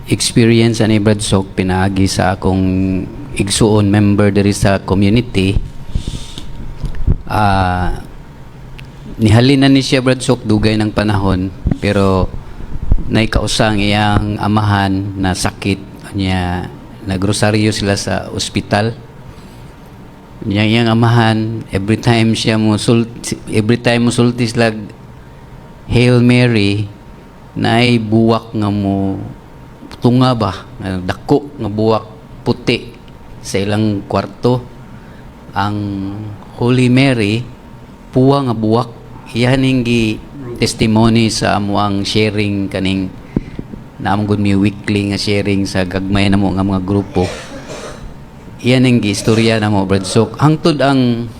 experience ani, Brad Sok, pinaagi sa akong igsuon, member diri sa community. Nihalin na ni siya, Brad Sok, dugay ng panahon, pero naikausa ang iyang amahan na sakit niya, nagrosaryo sila sa ospital niya. Iyang amahan, every time mo sulti sila Hail Mary, naay buwak nga mo tunga ba nga dako nga buwak puti sa ilang kwarto. Ang Holy Mary, puwa nga buwak. Iyan ning gi testimony sa amuang sharing kaning naamong gud mi weekly nga sharing sa gagmay namo nga mga grupo. Iyan ning gi istorya namo, Brad Sok, hangtod ang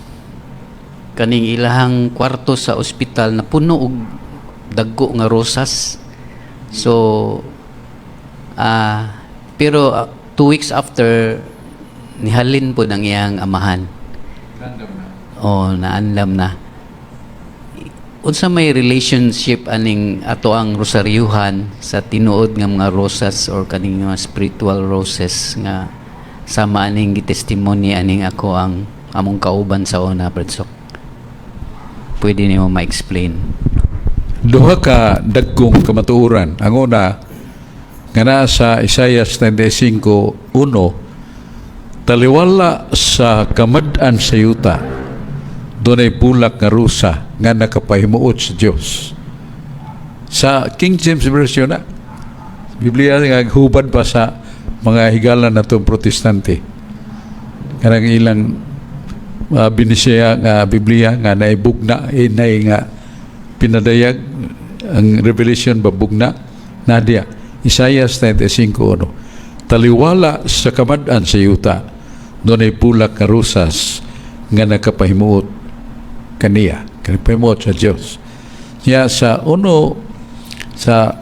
kaning ilahang kwarto sa ospital na puno og dagko nga rosas. So pero 2 weeks after, nihalin po ng iyang amahan. Oh, naanlam na. Unsa may relationship aning ato ang rosaryuhan sa tinuod nga mga rosas or kaning mga spiritual roses nga sama aning gitestimony aning ako ang among kauban sa una, Brad Sok? Pwede nimo ma-explain? Duha ka dagkong kamatuoran. Ang una, nga naa sa Isaiah 75:1, taliwala sa kamad-an sa yuta, dunay bulak nga rusa nga nakapahimuot sa Dios. Sa King James Version na, Biblia nga hubad pa sa mga higala natong Protestante. Kanang ilang binisaya nga Biblia nga naibugna, inay nga pinadayag ang Revelation babugna nadia. Isaiah 75:1. Taliwala sa kamad-an sa yuta, dunay bulak nga rosas nga nakapahimuot kaniya, nakapahimuot sa Dios. Ya sa uno sa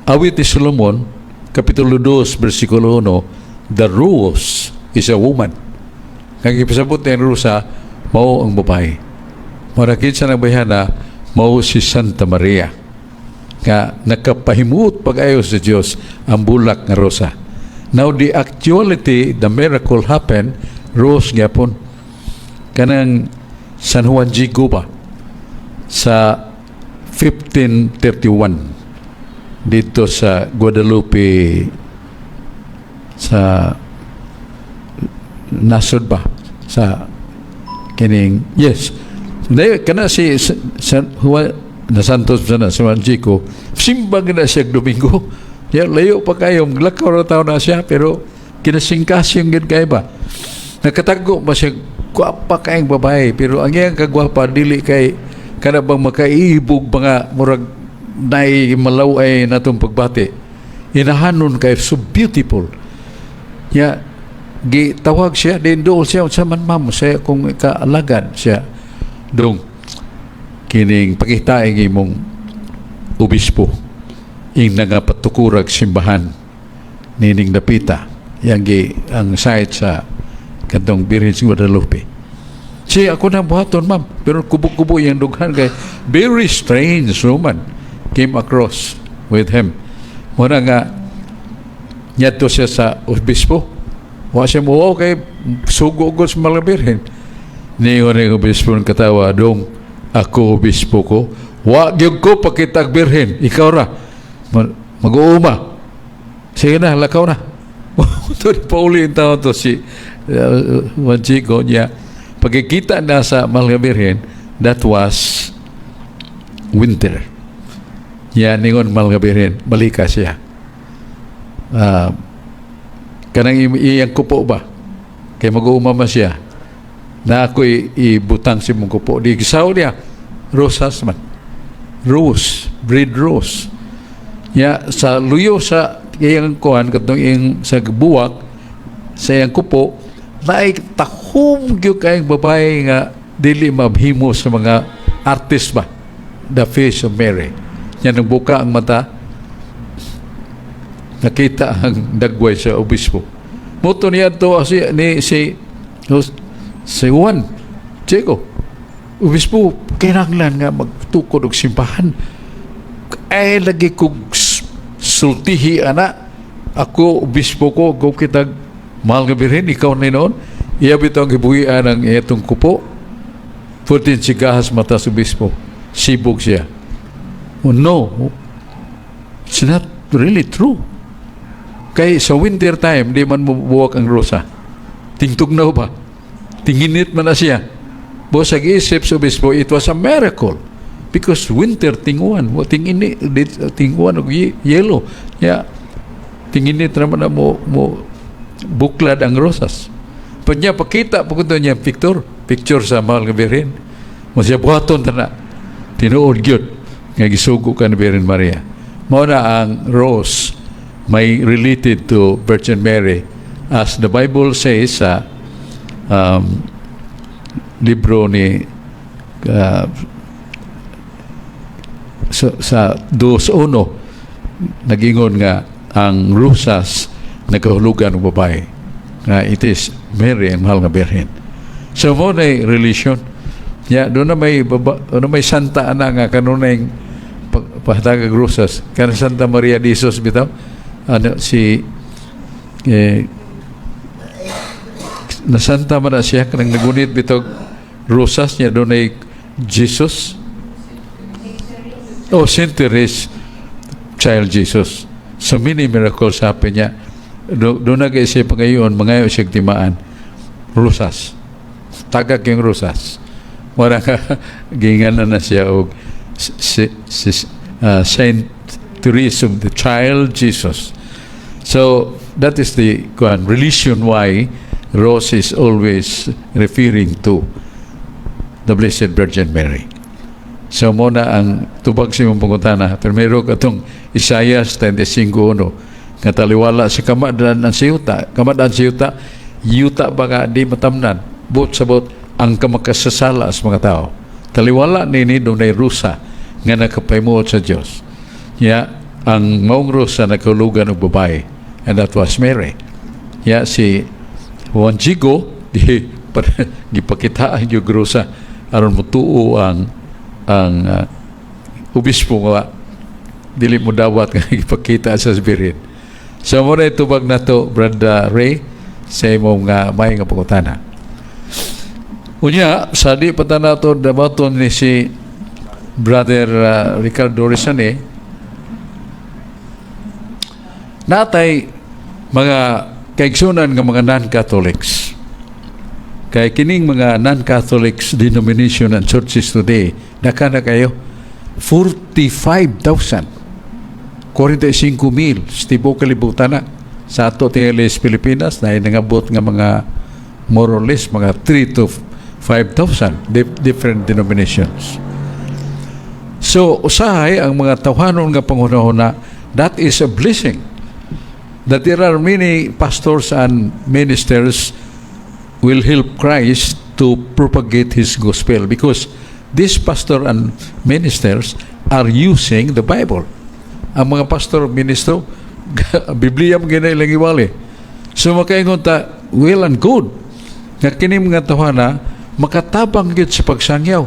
Awit ni Solomon, Kapitulo 2, versikulo 1, the rose is a woman. Kag ipasabot ni ang rosa, mao ang babae. Marakit sa nagbayhana, mao si Santa Maria. Nga nakapahimuot pag-ayo sa Dios ang bulak nga rosa. Now the actuality, the miracle happened, rose gyapon. Kanang San Juan Diego ba? Sa 1531 dito sa Guadalupe, sa nasod ba sa kining, yes. Dahil kana si San Juan na Santos na si Juan Diego, simbang na siya Domingo ya, layo pa kayo, maglakaw ra taon na siya, pero kinasingkasing gid kay ba nakatago ba siya. Gwapa kayong babae, pero ang iyang kagwapa dili kay kana bang makaibog, mga murag nay malaw ay natong pagbati, inahanon kay, so beautiful. Ya gitawag siya din dool siya, "Unsa man, ma'am?" Siya kung kaalagad siya dong kining pakitaing imong obispo ing nangapatukurag simbahan nining dapita yang gi ang site sa kadtong Birhen sa Guadalupe. Siya, "Ako na buhaton, ma'am," pero kubo-kubo yung dughan kay very strange woman came across with him. Muna nga nyadto siya sa obispo. Wa siya mo kay sugo ko sa mga birhen. Niingon ang obispo ng katawa, "Dong, ako obispo ko. Wa gyud ko pakitag birhen. Ikaw ra. Mag-uuma. Sige na, lakaw na." Ito ni pauli yung tao to si Juan Diego niya. Pagkikita na sa Mahal nga Birhen, that was winter. Niya ningon Mahal nga Birhen, balika siya. Kanang iyang kupo ba? Kay mag-uuma man siya. Na ako'y ibutang si mong kupo. Di gisaw niya, rosas man. Rose, breed rose. Ya, sa luyo sa iyang kuan, katong iyang sa buwak, sa iyang kupo, naay tahom gyud kayong babae nga dili mabhimo sa mga artist ba. The face of Mary. Yan, nang buka ang mata, nakita ang dagway sa obispo. Muto niya to si ni si si Juan Diego. "Obispo, kinahanglan nga magtukod og simbahan. Ay lagi kog sultihi ana. Ako obispo ko, go kitag Mahal nga Birhen, ikaw na noon." Iya bitaw ang gibuhian ang itong kupo. Pwede sigahas mata sa obispo. Sibog siya. Oh, no, it's not really true. Kay sa winter time, di man mabuwak ang rosa. Tingtugnaw ba? Tinginit man na siya. Bosag isip sa obispo, it was a miracle. Because winter, tinguan, mo tingini, tinguan og yelo. Ya, tinginit naman na mo buklad ang rosas. Pag niya pakita, pagkunto niya picture, picture sa Mahal nga Birhen. Mo siya buhaton ta na. Tinuod gyud nga gisugo ka ni Birhen Maria. Mao na ang rose may related to Virgin Mary as the Bible says sa libro ni sa 2.1, nagingon nga ang rosas nagahulugan ng babae nga it is Mary, ang Mahal nga Birhen. So mo na relation ya, doon na may baba, doon na may Santa Ana nga kanunay pahatagag rosas, kana Santa Maria de Jesus bitaw, ano si eh, na Santa man na siya kanang nagunit bitaw rosas niya, doon ay Jesus. Oh, Saint Therese Child Jesus. So many miracles happen niya. Doon na kay siya pangayon, mangayo siya timaan. Rosas. Tagak yung rosas. Wala ka, ginganan na siya og si Saint Therese of the Child Jesus. So, that is the kuan, religion why rose is always referring to the Blessed Virgin Mary. So mo na ang tubag sa imong pangutana. Primero katong Isaiah 35:1. Nga taliwala sa kamadan ang siyuta. Kamadan siyuta, yuta ba nga di matamnan. Buot sabot ang kamakasasala sa mga tao. Taliwala nini dunay rusa nga nakapahimuot sa Dios. Ya, ang maong rusa nakahulugan og babae, and that was Mary. Ya, si Juan Diego di gipakitaan yung rusa aron motuo ang obispo nga dili mo dawat nga ipakita sa Birhen. So mo na tubag nato, Brother Ray, sa imong may nga pangutana. Unya, sa di pa ta nato dabaton ni si Brother Ricardo Rizane, natay mga kaigsunan nga mga non-Catholics. Kay kining mga non-Catholics denomination and churches today, naka na kayo 45,000. 45 mil sa tibuok kalibutan na. Sa ato tingali sa Pilipinas na nangabot nga mga more or less mga 3 to 5,000 different denominations. So usahay ang mga tawhanon nga panghunahuna, that is a blessing. That there are many pastors and ministers will help Christ to propagate His gospel because these pastor and ministers are using the Bible. Ang mga pastor, ministro, Biblia mo gina ilang iwali. So makaingon ta, well and good. Nga kini mga tawhana, makatabang gyud sa pagsangyaw.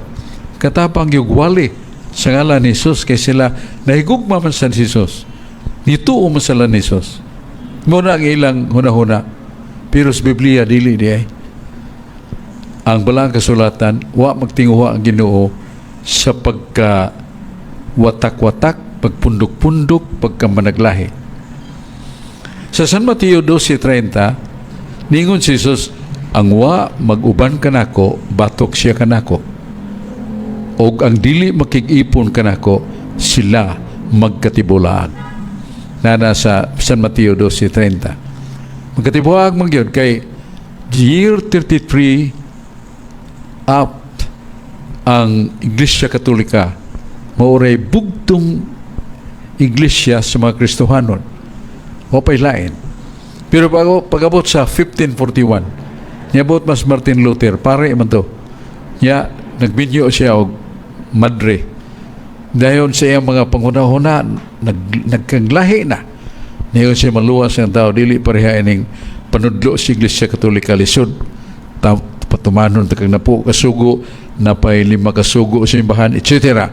Katabang gyud wali sa ngalan ni Jesus kay sila nahigugma man sa Jesus. Nituo man sila ni Jesus. Mao na ang ilang hunahuna. Pero sa Biblia, dili di ay. Ang balang kasulatan, wa magtinguha ang Ginoo sa pagka watak-watak, pagpundok-pundok, pagka managlahi. Sa San Mateo 12:30, ningon si Jesus, "Ang wa mag-uban kanako, batok siya kanako. Og ang dili makig-ipon kanako, sila magkatibulaag." Nana sa San Mateo 12:30. Magkatibulag man gyud kay year 33 up ang Iglesia Katolika maoray bugtong iglesia sa mga Kristohanon. O pay lain. Pero bago pag-abot sa 1541, niabot mas Martin Luther, pare man to. Nya nagminyo siya og madre. Dayon sa iyang mga panghunahuna, nagkanglahi na. Niyon siya maluwas ng tao, dili pareha ining panudlo sa Iglesia Katolika, lisod. Patumanon ta kag napo kasugo, napay lima kasugo sa simbahan, etc.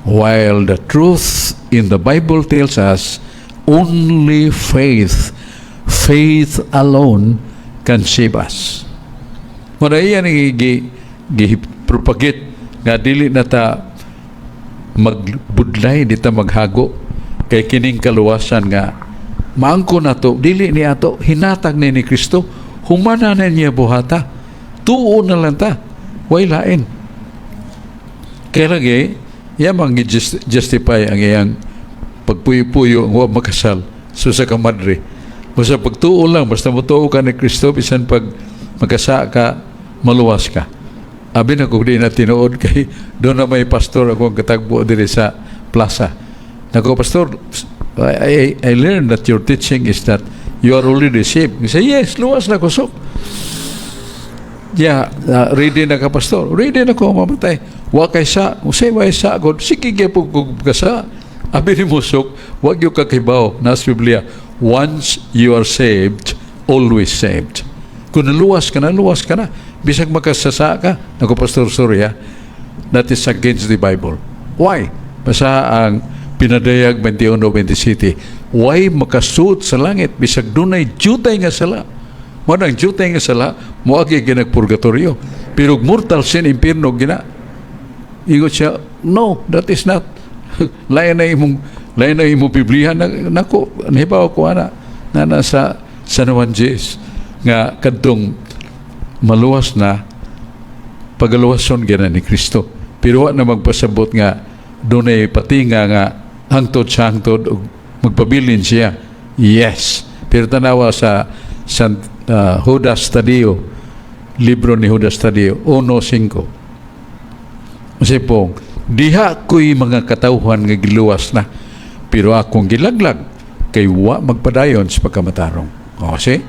While the truth in the Bible tells us only faith, faith alone can save us. Muna iya ni gi propagate nga dili na ta magbudlay, di ta maghago kay kining kaluwasan nga maangko nato dili ni ato, hinatag ni Kristo, humana na niya buhata, tuo na lang ta, way lain. Kaya lagi iya mang justify ang iyang pagpuyo-puyo ang wa makasal so sa kamadre. Basta pagtuo lang, basta motuo ka ni Kristo, bisan pag magkasa ka, maluwas ka. Abi na kung di na tinuod kay doon na may pastor ako ang katagbo diri sa plaza. Nako, "Pastor, I learned that your teaching is that you are already saved." He say, "Yes, luwas na ko, sok." "Yeah, ready na ka, pastor?" "Ready na ko mamatay." "Wa kay sa, usay wa sa God, sige gyapon kog kasa." Abi ni musok, wag yung kakibaw na sa Biblia. Once you are saved, always saved. Kung naluwas ka na, luwas ka na. Bisag makasasa ka. Naku, "Pastor, sorry ha. That is against the Bible." "Why?" Basta ang Pinadayag 21:27. Why makasuot sa langit bisag dunay jutay nga sala. Mo nang jutay nga sala, moagi ginagpurgatorio. Pero mortal sin, impierno gina. Ingon siya, "No, that is not. Lain na imong Biblia na." Nako, nahibaw ko ana na nasa San Juan Gs nga kadtong maluwas na pagaluwason gina ni Kristo. Pero wa na magpasabot nga dunay patinga nga hangtod sa hangtod ug magpabilin siya. Yes. Pero tanawa sa San Judas Tadeo, libro ni Judas Tadeo 1:5. Kasi po, diha ko'y mga katawhan nga giluwas na, pero akong gilaglag. Kay wa magpadayon sa pagkamatarong. O, see?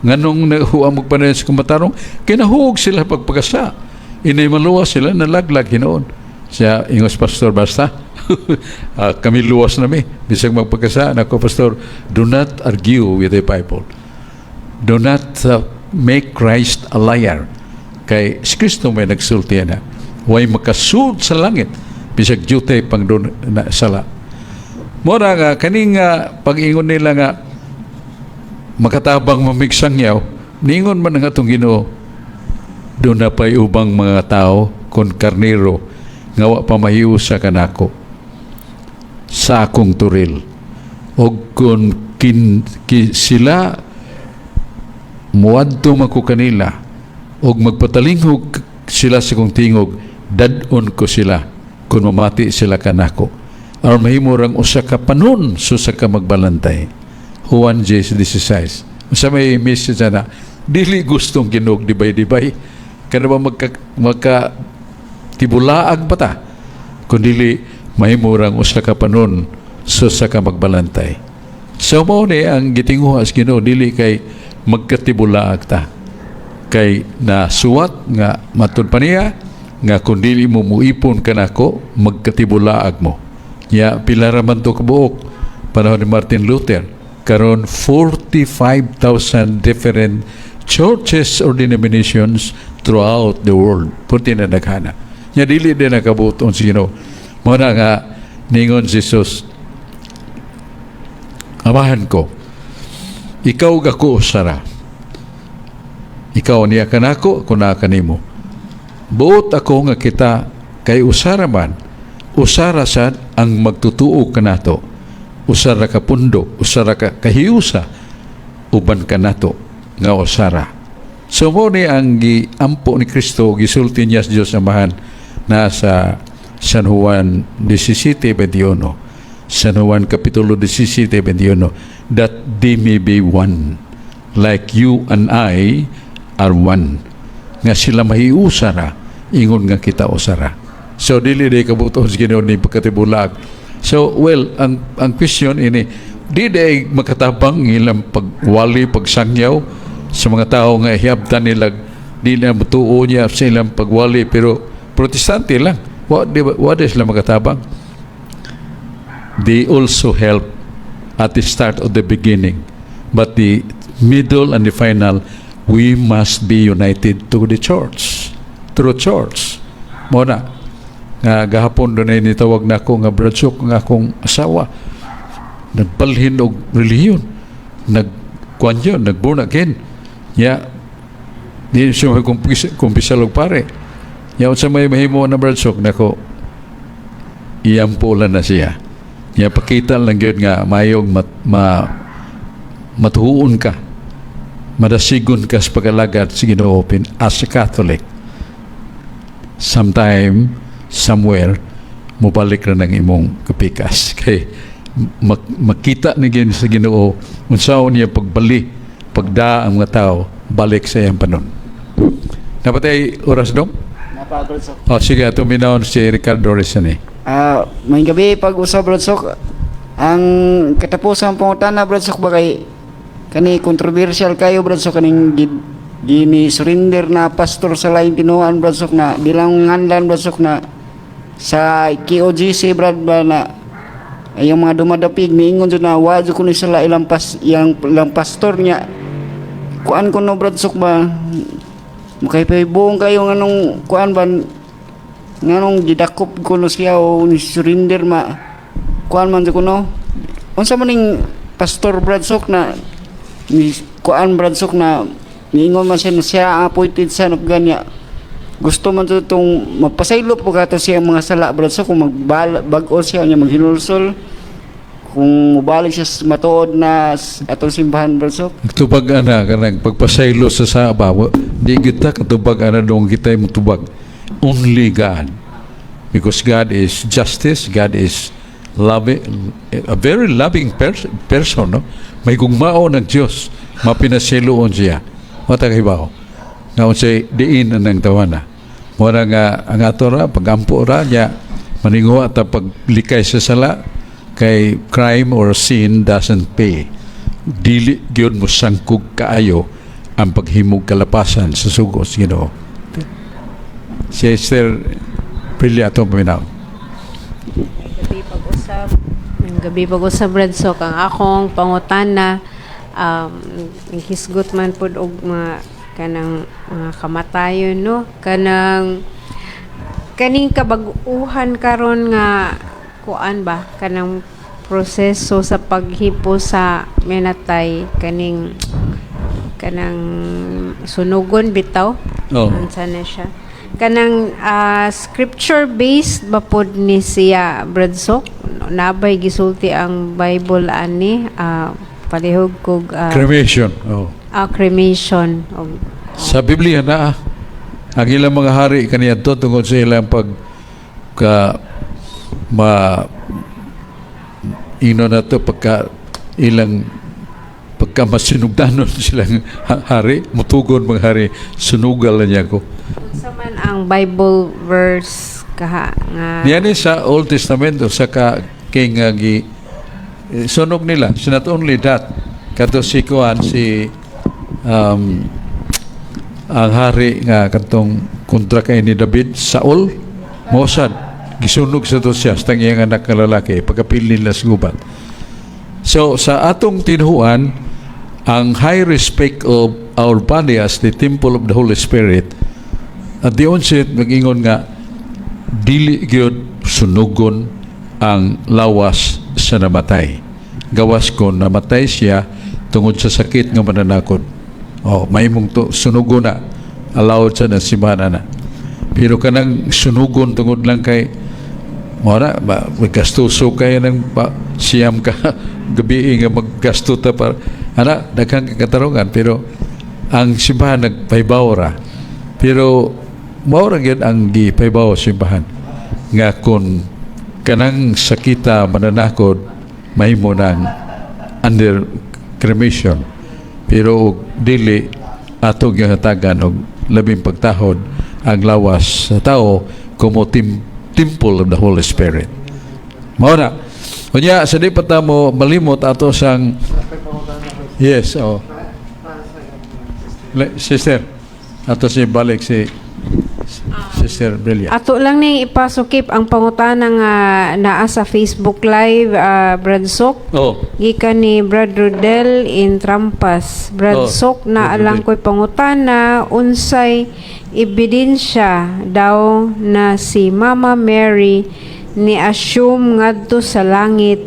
Nganong wa magpadayon sa pagkamatarong? Kay nahuog sila pagpakasala. Inay maluwas sila, nalaglag hinuon. Siya, ingos pastor, basta. Ah, kami luwas na mi. Bisag magpakasala. Nako, pastor, do not argue with the Bible. Do not make Christ a liar. Kay si Kristo may nagsulti na. Way makasud sa langit. Bisag jutay pang doon na sala. Mora nga, kaning pag-ingon nila nga makatabang mamigsangyaw, ningon man ang atong Ginoo, duna pa'y ubang mga tao kon karnero nga wa pa mahiusa kanako sa akong toril, og kun sila muadto man ko kanila og magpatalinghog sila sa kong tingog, dad-on ko sila kung mamati sila kanako, aron mahimo rang usa ka panon sa usa ka magbalantay. Juan 16. Usa may message na dili gustong Ginoo dibay-dibay kana ba, magka tibulaag pa ta, kun dili mahimo rang usa ka panon sa usa ka magbalantay. So mao ni ang gitinguha sa Ginoo, dili kay magkatibulaag ta, kay nasuwat nga matud pa niya nga kung dili mo muipon kanako, magkatibulaag mo. Ya pila ra man to kabuok panahon ni Martin Luther, karon 45,000 different churches or denominations throughout the world. Puti na naghana nya, dili din nakabuton si Ginoo. Mao na nga ningon si Jesus, "Amahan ko, ikaw gako usara. Ikaw niya kanako, ako na kanimo. Buot ako nga kita kay usara man, usara sad ang magtutuo kanato. Usara ka pundo, usara ka kahiusa, uban kanato nga usara." So mo ni ang giampo ni Kristo, gisulti niya sa Diyos Amahan na sa San Juan 17:21. San Juan Kapitulo 17:21, "That they may be one, like you and I are one." Nga sila mahiusara, ingon nga kita usara. So dili day kabuton sa Ginoo ni pagkatibulag. So well, ang question ini, di day makatabang ilang pagwali, pagsangyaw sa mga tao nga hiyabtan nila, di na mutuo niya sa ilang pagwali, pero protestante lang. Wa di sila makatabang? They also help at the start of the beginning. But the middle and the final, we must be united to the church. Through church. Mo na, nga gahapon doon ay nitawag na ako nga, "Brad Sok, nga akong asawa, nagbalhin og relihiyon. Nagkuan yun, nag-born again." Ya, di siya kumpisal og pare. Ya, unsa may mahimo na, Brad Sok? Nako, iyampo lang na siya. Ya, pakita lang gyud nga mayong matuon ka, madasigon ka sa pag-alagad sa Ginoo as a Catholic. Sometime, somewhere, mubalik ra ng imong kapikas. Kay makita ni gyud sa Ginoo unsaon niya pagbali, pagda ang mga tao balik sa iyang panon. Napatay oras dong? Napa, Brad Sok. Oh, sige, tuminaon si Ricardo Rizani. Ah, may gabi pag-usab, Brad Sok. Ang katapusan pangutana, Brad Sok, ba, kay kani controversial kayo, Brad Sok, kaning gini surrender na pastor sa laing tinuan, Brad Sok, na bilang nganlan, Brad Sok, na sa KOJC, Brad, ba, na ay yung mga dumadapig niingon jud na wa jud kuno sila ilang pastor niya. Kuan ko no, Brad Sok, ba, makaypay kayo nganong kuan ba, nganong gidakop ko no siya o ni surrender ma kuan man ko no, unsa man ning pastor, Brad Sok, na ni kuan, Brad Sok, na niingon man siya na siya ang appointed son of God niya, gusto man to itong mapasaylo po kato siya ang mga sala, Brad Sok, kung magbag-o siya niya, maghinulsol, kung mubalik siya sa matuod na atong simbahan, Brad Sok? Tubag ana kanang pagpasaylo sa saba, di kita katubag ana dong, kita mutubag. Only God. Because God is justice, God is loving, a very loving person, no? May gugmao ng Diyos, mapinasiloon siya. Mata kahibaw. Nga unsay diin ang tawana. Mura nga ang ato ra, pagampo ra niya, maninguha ta paglikay sa sala, Kay crime or sin doesn't pay. Dili gyud mo sangkog kaayo ang paghimog kalapasan sa sugo sa Ginoo. Sister Prilia, atong paminaw. Gabi pag-usab. Ang gabi pag-usab, Brad Sok. Ang akong pangutana, hisgot man pud og mga kanang mga kamatayon, no, kanang kaning kabag-uhan karon nga kuan ba, kanang proseso sa paghipo sa minatay, kaning kanang sunugon bitaw. Unsa na siya, kanang scripture based ba pod ni siya, Brad Sok? Nabay gisulti ang Bible ani? Palihog kog Cremation. Oh. Cremation og Sa Biblia na ang ilang mga hari kaniadto tungod sa ilang pag ka ma ino na to, pagka ilang pagka masinugdanon silang hari, mutugon mga hari, sunugal na niya ko. Unsa man ang Bible verse kaha nga? Niya ni sa Old Testament sa ka king nga gi sunog nila. So not only that, kato si kuan, si ang hari nga katong kontra kay ni David, Saul, mosad gisunog sa to siya sa iyang anak nga lalaki pagkapil nila sa gubat. So sa atong tinuan, ang high respect of our body as the temple of the Holy Spirit, at the onset mag-ingon nga dili gyud sunugon ang lawas sa namatay. Gawas kon namatay siya tungod sa sakit nga mananakod. Oh, mahimong to sunugon na, allowed sa na simbahan na. Pero kanang sunugon tungod lang kay mo na ba, gastuso kay ng ba, siyam ka gabi nga maggasto ta para ana, daghang katarungan, pero ang simbahan nagpahibaw ra. Pero mao ra gyud ang gipahibaw sa simbahan nga kung kanang sakita mananakod, mahimo nang under cremation, pero og dili, ato gihatagan og labing pagtahod ang lawas sa tao como temple of the Holy Spirit. Mao na. Unya sa di pa ta mo malimot ato sang, yes, oh. Sister, ato si balik si Sister Belia. Ato lang ning ipasukip ang pangutana nga naa sa Facebook Live, Brad Sok. Gikan ni Brad Rodel in Trampas. Brad Sok, na Brad alang Rodel. Ko'y pangutana, unsay ebidensya daw na si Mama Mary ni assume ngadto sa langit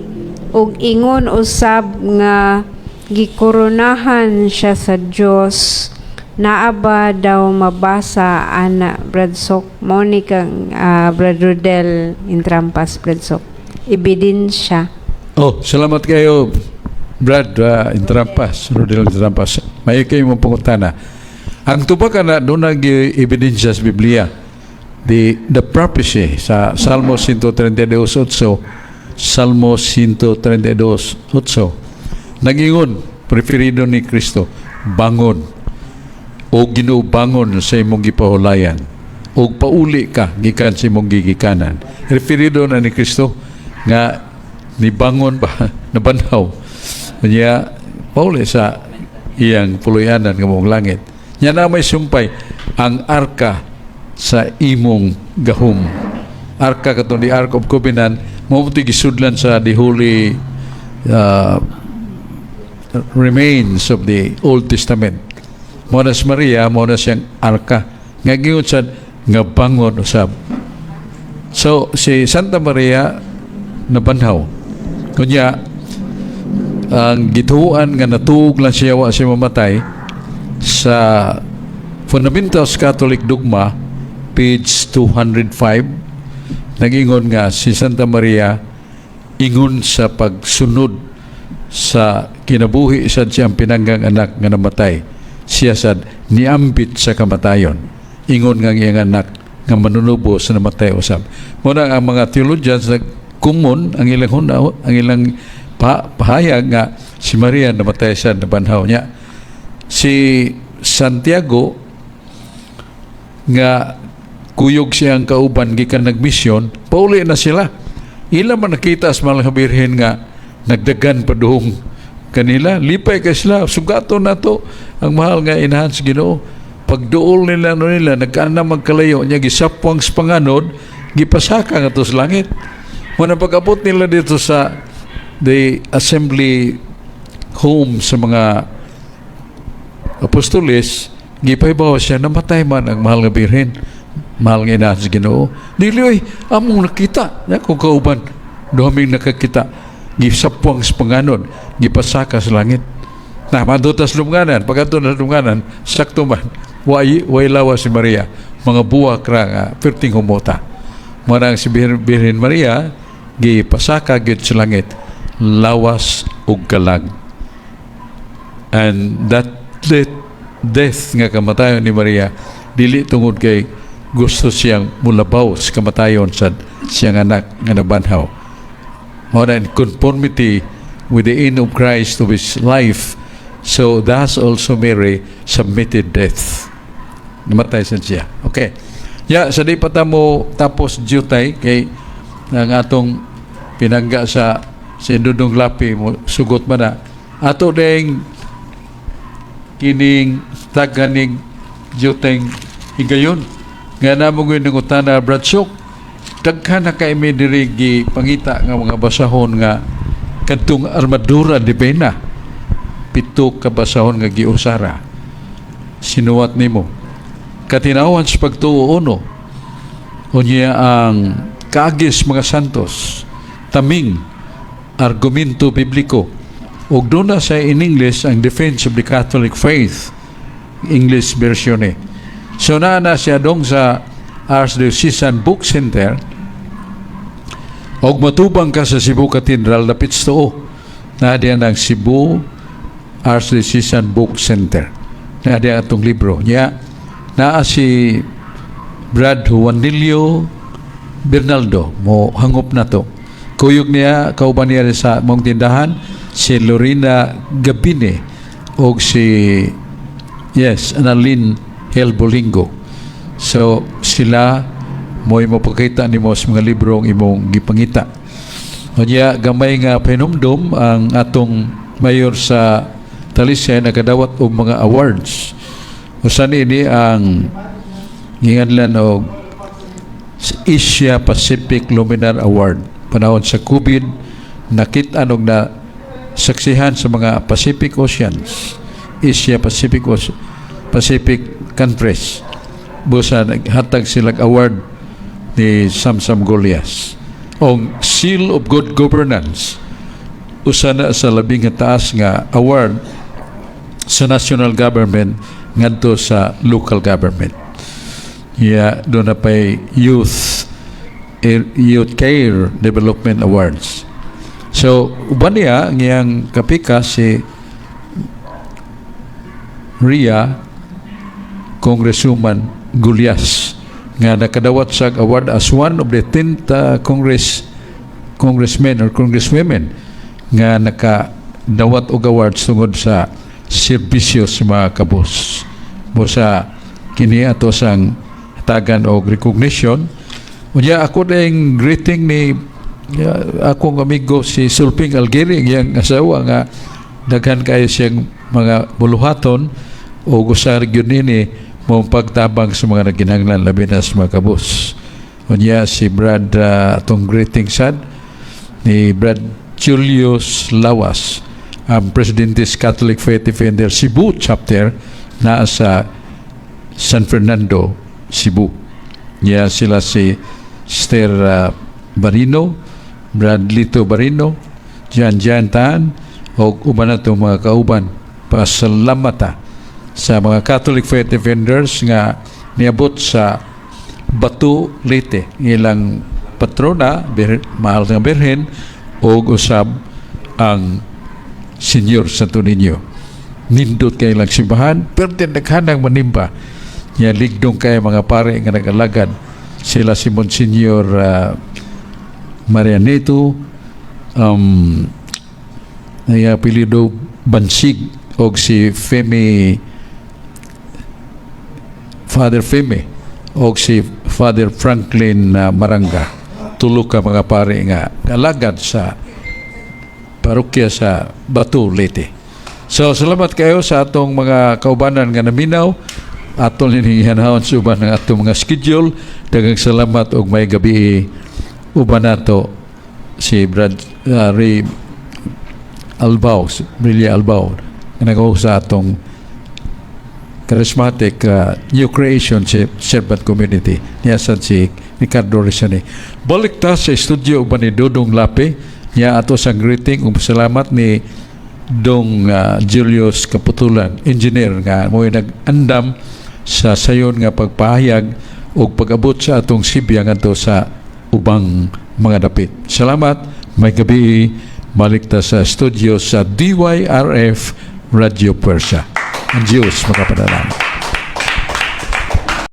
ug ingon usab nga gikoronahan siya sa Dios? Naa ba daw mabasa ana, Brad Sok? Mao ni kang Brad Rodel in Trampas, Brad Sok. Ebidensya. Oh, salamat kayo, Brad Intrampas, Rodel Intrampas. May kayo mong pangutana. Ang tubag na doon nag ebidensya sa Biblia. The prophecy sa Salmo 132.8, Salmo 132.8. Nagingon, preferido ni Kristo, "Bangon, o Ginoo, bangon sa imong gipahulayan o pauli ka gikan sa imong gigikanan." Referido na ni Kristo nga nibangon ba, nabanhaw niya, pauli sa iyang puluyanan nga maong langit. Nya na may sumpay ang arka sa imong gahom. Arka katong the Ark of Covenant mo gisudlan sa the holy remains of the Old Testament. Mo na si Maria, mo na siyang arka. Nga giingon sad nga bangon usab. So si Santa Maria nabanhaw. Kunya ang gituan nga natuog lang siya, wa siya mamatay, sa Fundamentals Catholic Dogma, page 205, nagingon nga si Santa Maria, ingon sa pagsunod sa kinabuhi sad siyang pinanggang anak nga namatay, siya sad niambit sa kamatayon, ingon nga ang iyang anak nga manunubos na namatay usab. Mo na ang mga theologians nagkumon ang ilang huna, ang ilang pahayag nga si Maria namatay siya, nabanhaw niya. Si Santiago nga kuyog siyang kauban gikan nagmisyon, pauli na sila. Ila man nakita sa Mahal nga Birhen nga nagdagan padung kanila. Lipay kay sila, sugaton nato ang mahal nga inahan sa Ginoo. Pagduol nila no nila, nagkaana magkalayo niya, gisapwang sa panganod, gipasaka nga sa langit. Muna pag-abot nila dito sa the assembly home sa mga apostoles, gipahibaw siya, namatay man ang mahal nga birhen, mahal nga inahan sa Ginoo. Dili oy, among nakita, ya, kung kauban, duhaming nakakita, gisapwang sa panganod, gipasaka sa langit. Na, madto sa lubnganan, pagkadto na lubnganan, sakto man, way lawas si Maria, mga buwak ra nga, perting humota. Marang si Birhen Maria, gipasaka gyud sa langit, lawas ug kalag. And that death nga kamatayon ni Maria, dili tungod kay gusto siyang mulabaw sa kamatayon sa siyang anak nga nabanhaw. Mao na in conformity with the end of Christ, of his life, so thus also Mary submitted death. Namatay sa siya. Okay. Ya, sa di pa ta mo tapos jutay kay ang atong pinangga sa si Dudong Lapi mo sugot man na. Ato ding kining taganing juteng higayon nga namo gyud nangutana, Brad Sok, daghan na kay mi diri gi pangita nga mga basahon nga kadtong Armadura Divina, pito ka basahon nga giusara sinuwat nimo, Katinawan sa Pagtuo Uno, unya ang Kaagis Mga Santos, Taming Argumento Bibliko, ug doon na sa in English ang Defense of the Catholic Faith, English version eh. So naa na siya dong sa Archdiocesan Book Center og matubang ka sa Cebu Cathedral, dapit sa tuo na diyan ang Cebu Archdiocesan Book Center. Na diyan atong libro. Nya naa si Brad Juanillo Bernaldo mo hangop na to. Kuyog niya, kauban niya sa mong tindahan si Lorena Gabine og si, yes, Annalyn Helbolingo. So sila mo'y mapakita nimo sa mga libro ang imong gipangita. Unya gamay nga pahinumdom, ang atong mayor sa Talisay nakadawat og mga awards. Usa niini ang giinganlan og Asia Pacific Luminar Award. Panahon sa COVID, nakit-an og na saksihan sa mga Pacific Oceans, Asia Pacific Ocean, Pacific countries. Busa naghatag sila award ni Samsam Golias. Ang Seal of Good Governance, usa na sa labing taas nga award sa national government ngadto sa local government. Yeah, doon na pa'y Youth Care Development Awards. So, uban niya, ang iyang kapika si Ria Congresswoman Gullas nga nakadawat sa award as one of the 10 congressmen or congresswomen nga nakadawat og awards tungod sa serbisyo sa mga kabus. Busa kini ato sang hatagan og recognition. Unya ako ding greeting ni ya, akong amigo si Sulping Algeri, iyang asawa nga daghan kayo siyang mga buluhaton o usa gyud nini mo pagtabang sa mga nagkinahanglan, labi na sa mga kabus. Unya si Brad atong greeting sad ni Brad Julius Lawas, ang Presidente sa Catholic Faith Defender Cebu Chapter naa sa San Fernando, Cebu. Ya sila si Esther Barino, Brad Lito Barino, Jan Jan Tan, o uban na itong mga kauban. Pasalamat ta sa mga Catholic Faith Defenders nga niabot sa Bato, Leyte, ilang patrona, mahal nga Birhen, o usab ang Senyor Santo Niño. Nindot kay ilang simbahan, pero daghanang manimba. Nya ligdong kay mga pare nga nag-alagad. Sila si Monsignor Marianito, ay apelyido Bansig, og si Femi, Father Femi, og si Father Franklin Maranga. Tulo ka mga pari nga alagad sa parokya sa Bato, Leyte. So salamat kayo sa atong mga kaubanan nga naminaw. Atong hinihinahon sa uban ng atong mga schedule. Daghang salamat og maayong gabii. Uban nato si Brad Ray Albao, si Brilla Albao, nga nag sa atong charismatic New Creation Servant Community niya si Ricardo Rizani. Balik ta sa studio uban ni Dudong Lapi niya ato sa greeting ug salamat ni Dong Julius Kaputulan, engineer nga mo'y nag-andam sa sayon nga pagpahayag ug pag-abot sa atong sibya ngadto sa ubang mga dapit. Salamat, maayong gabii, balik ta sa studio sa DYRF Radio Puwersa. Ang Diyos makapanalangin.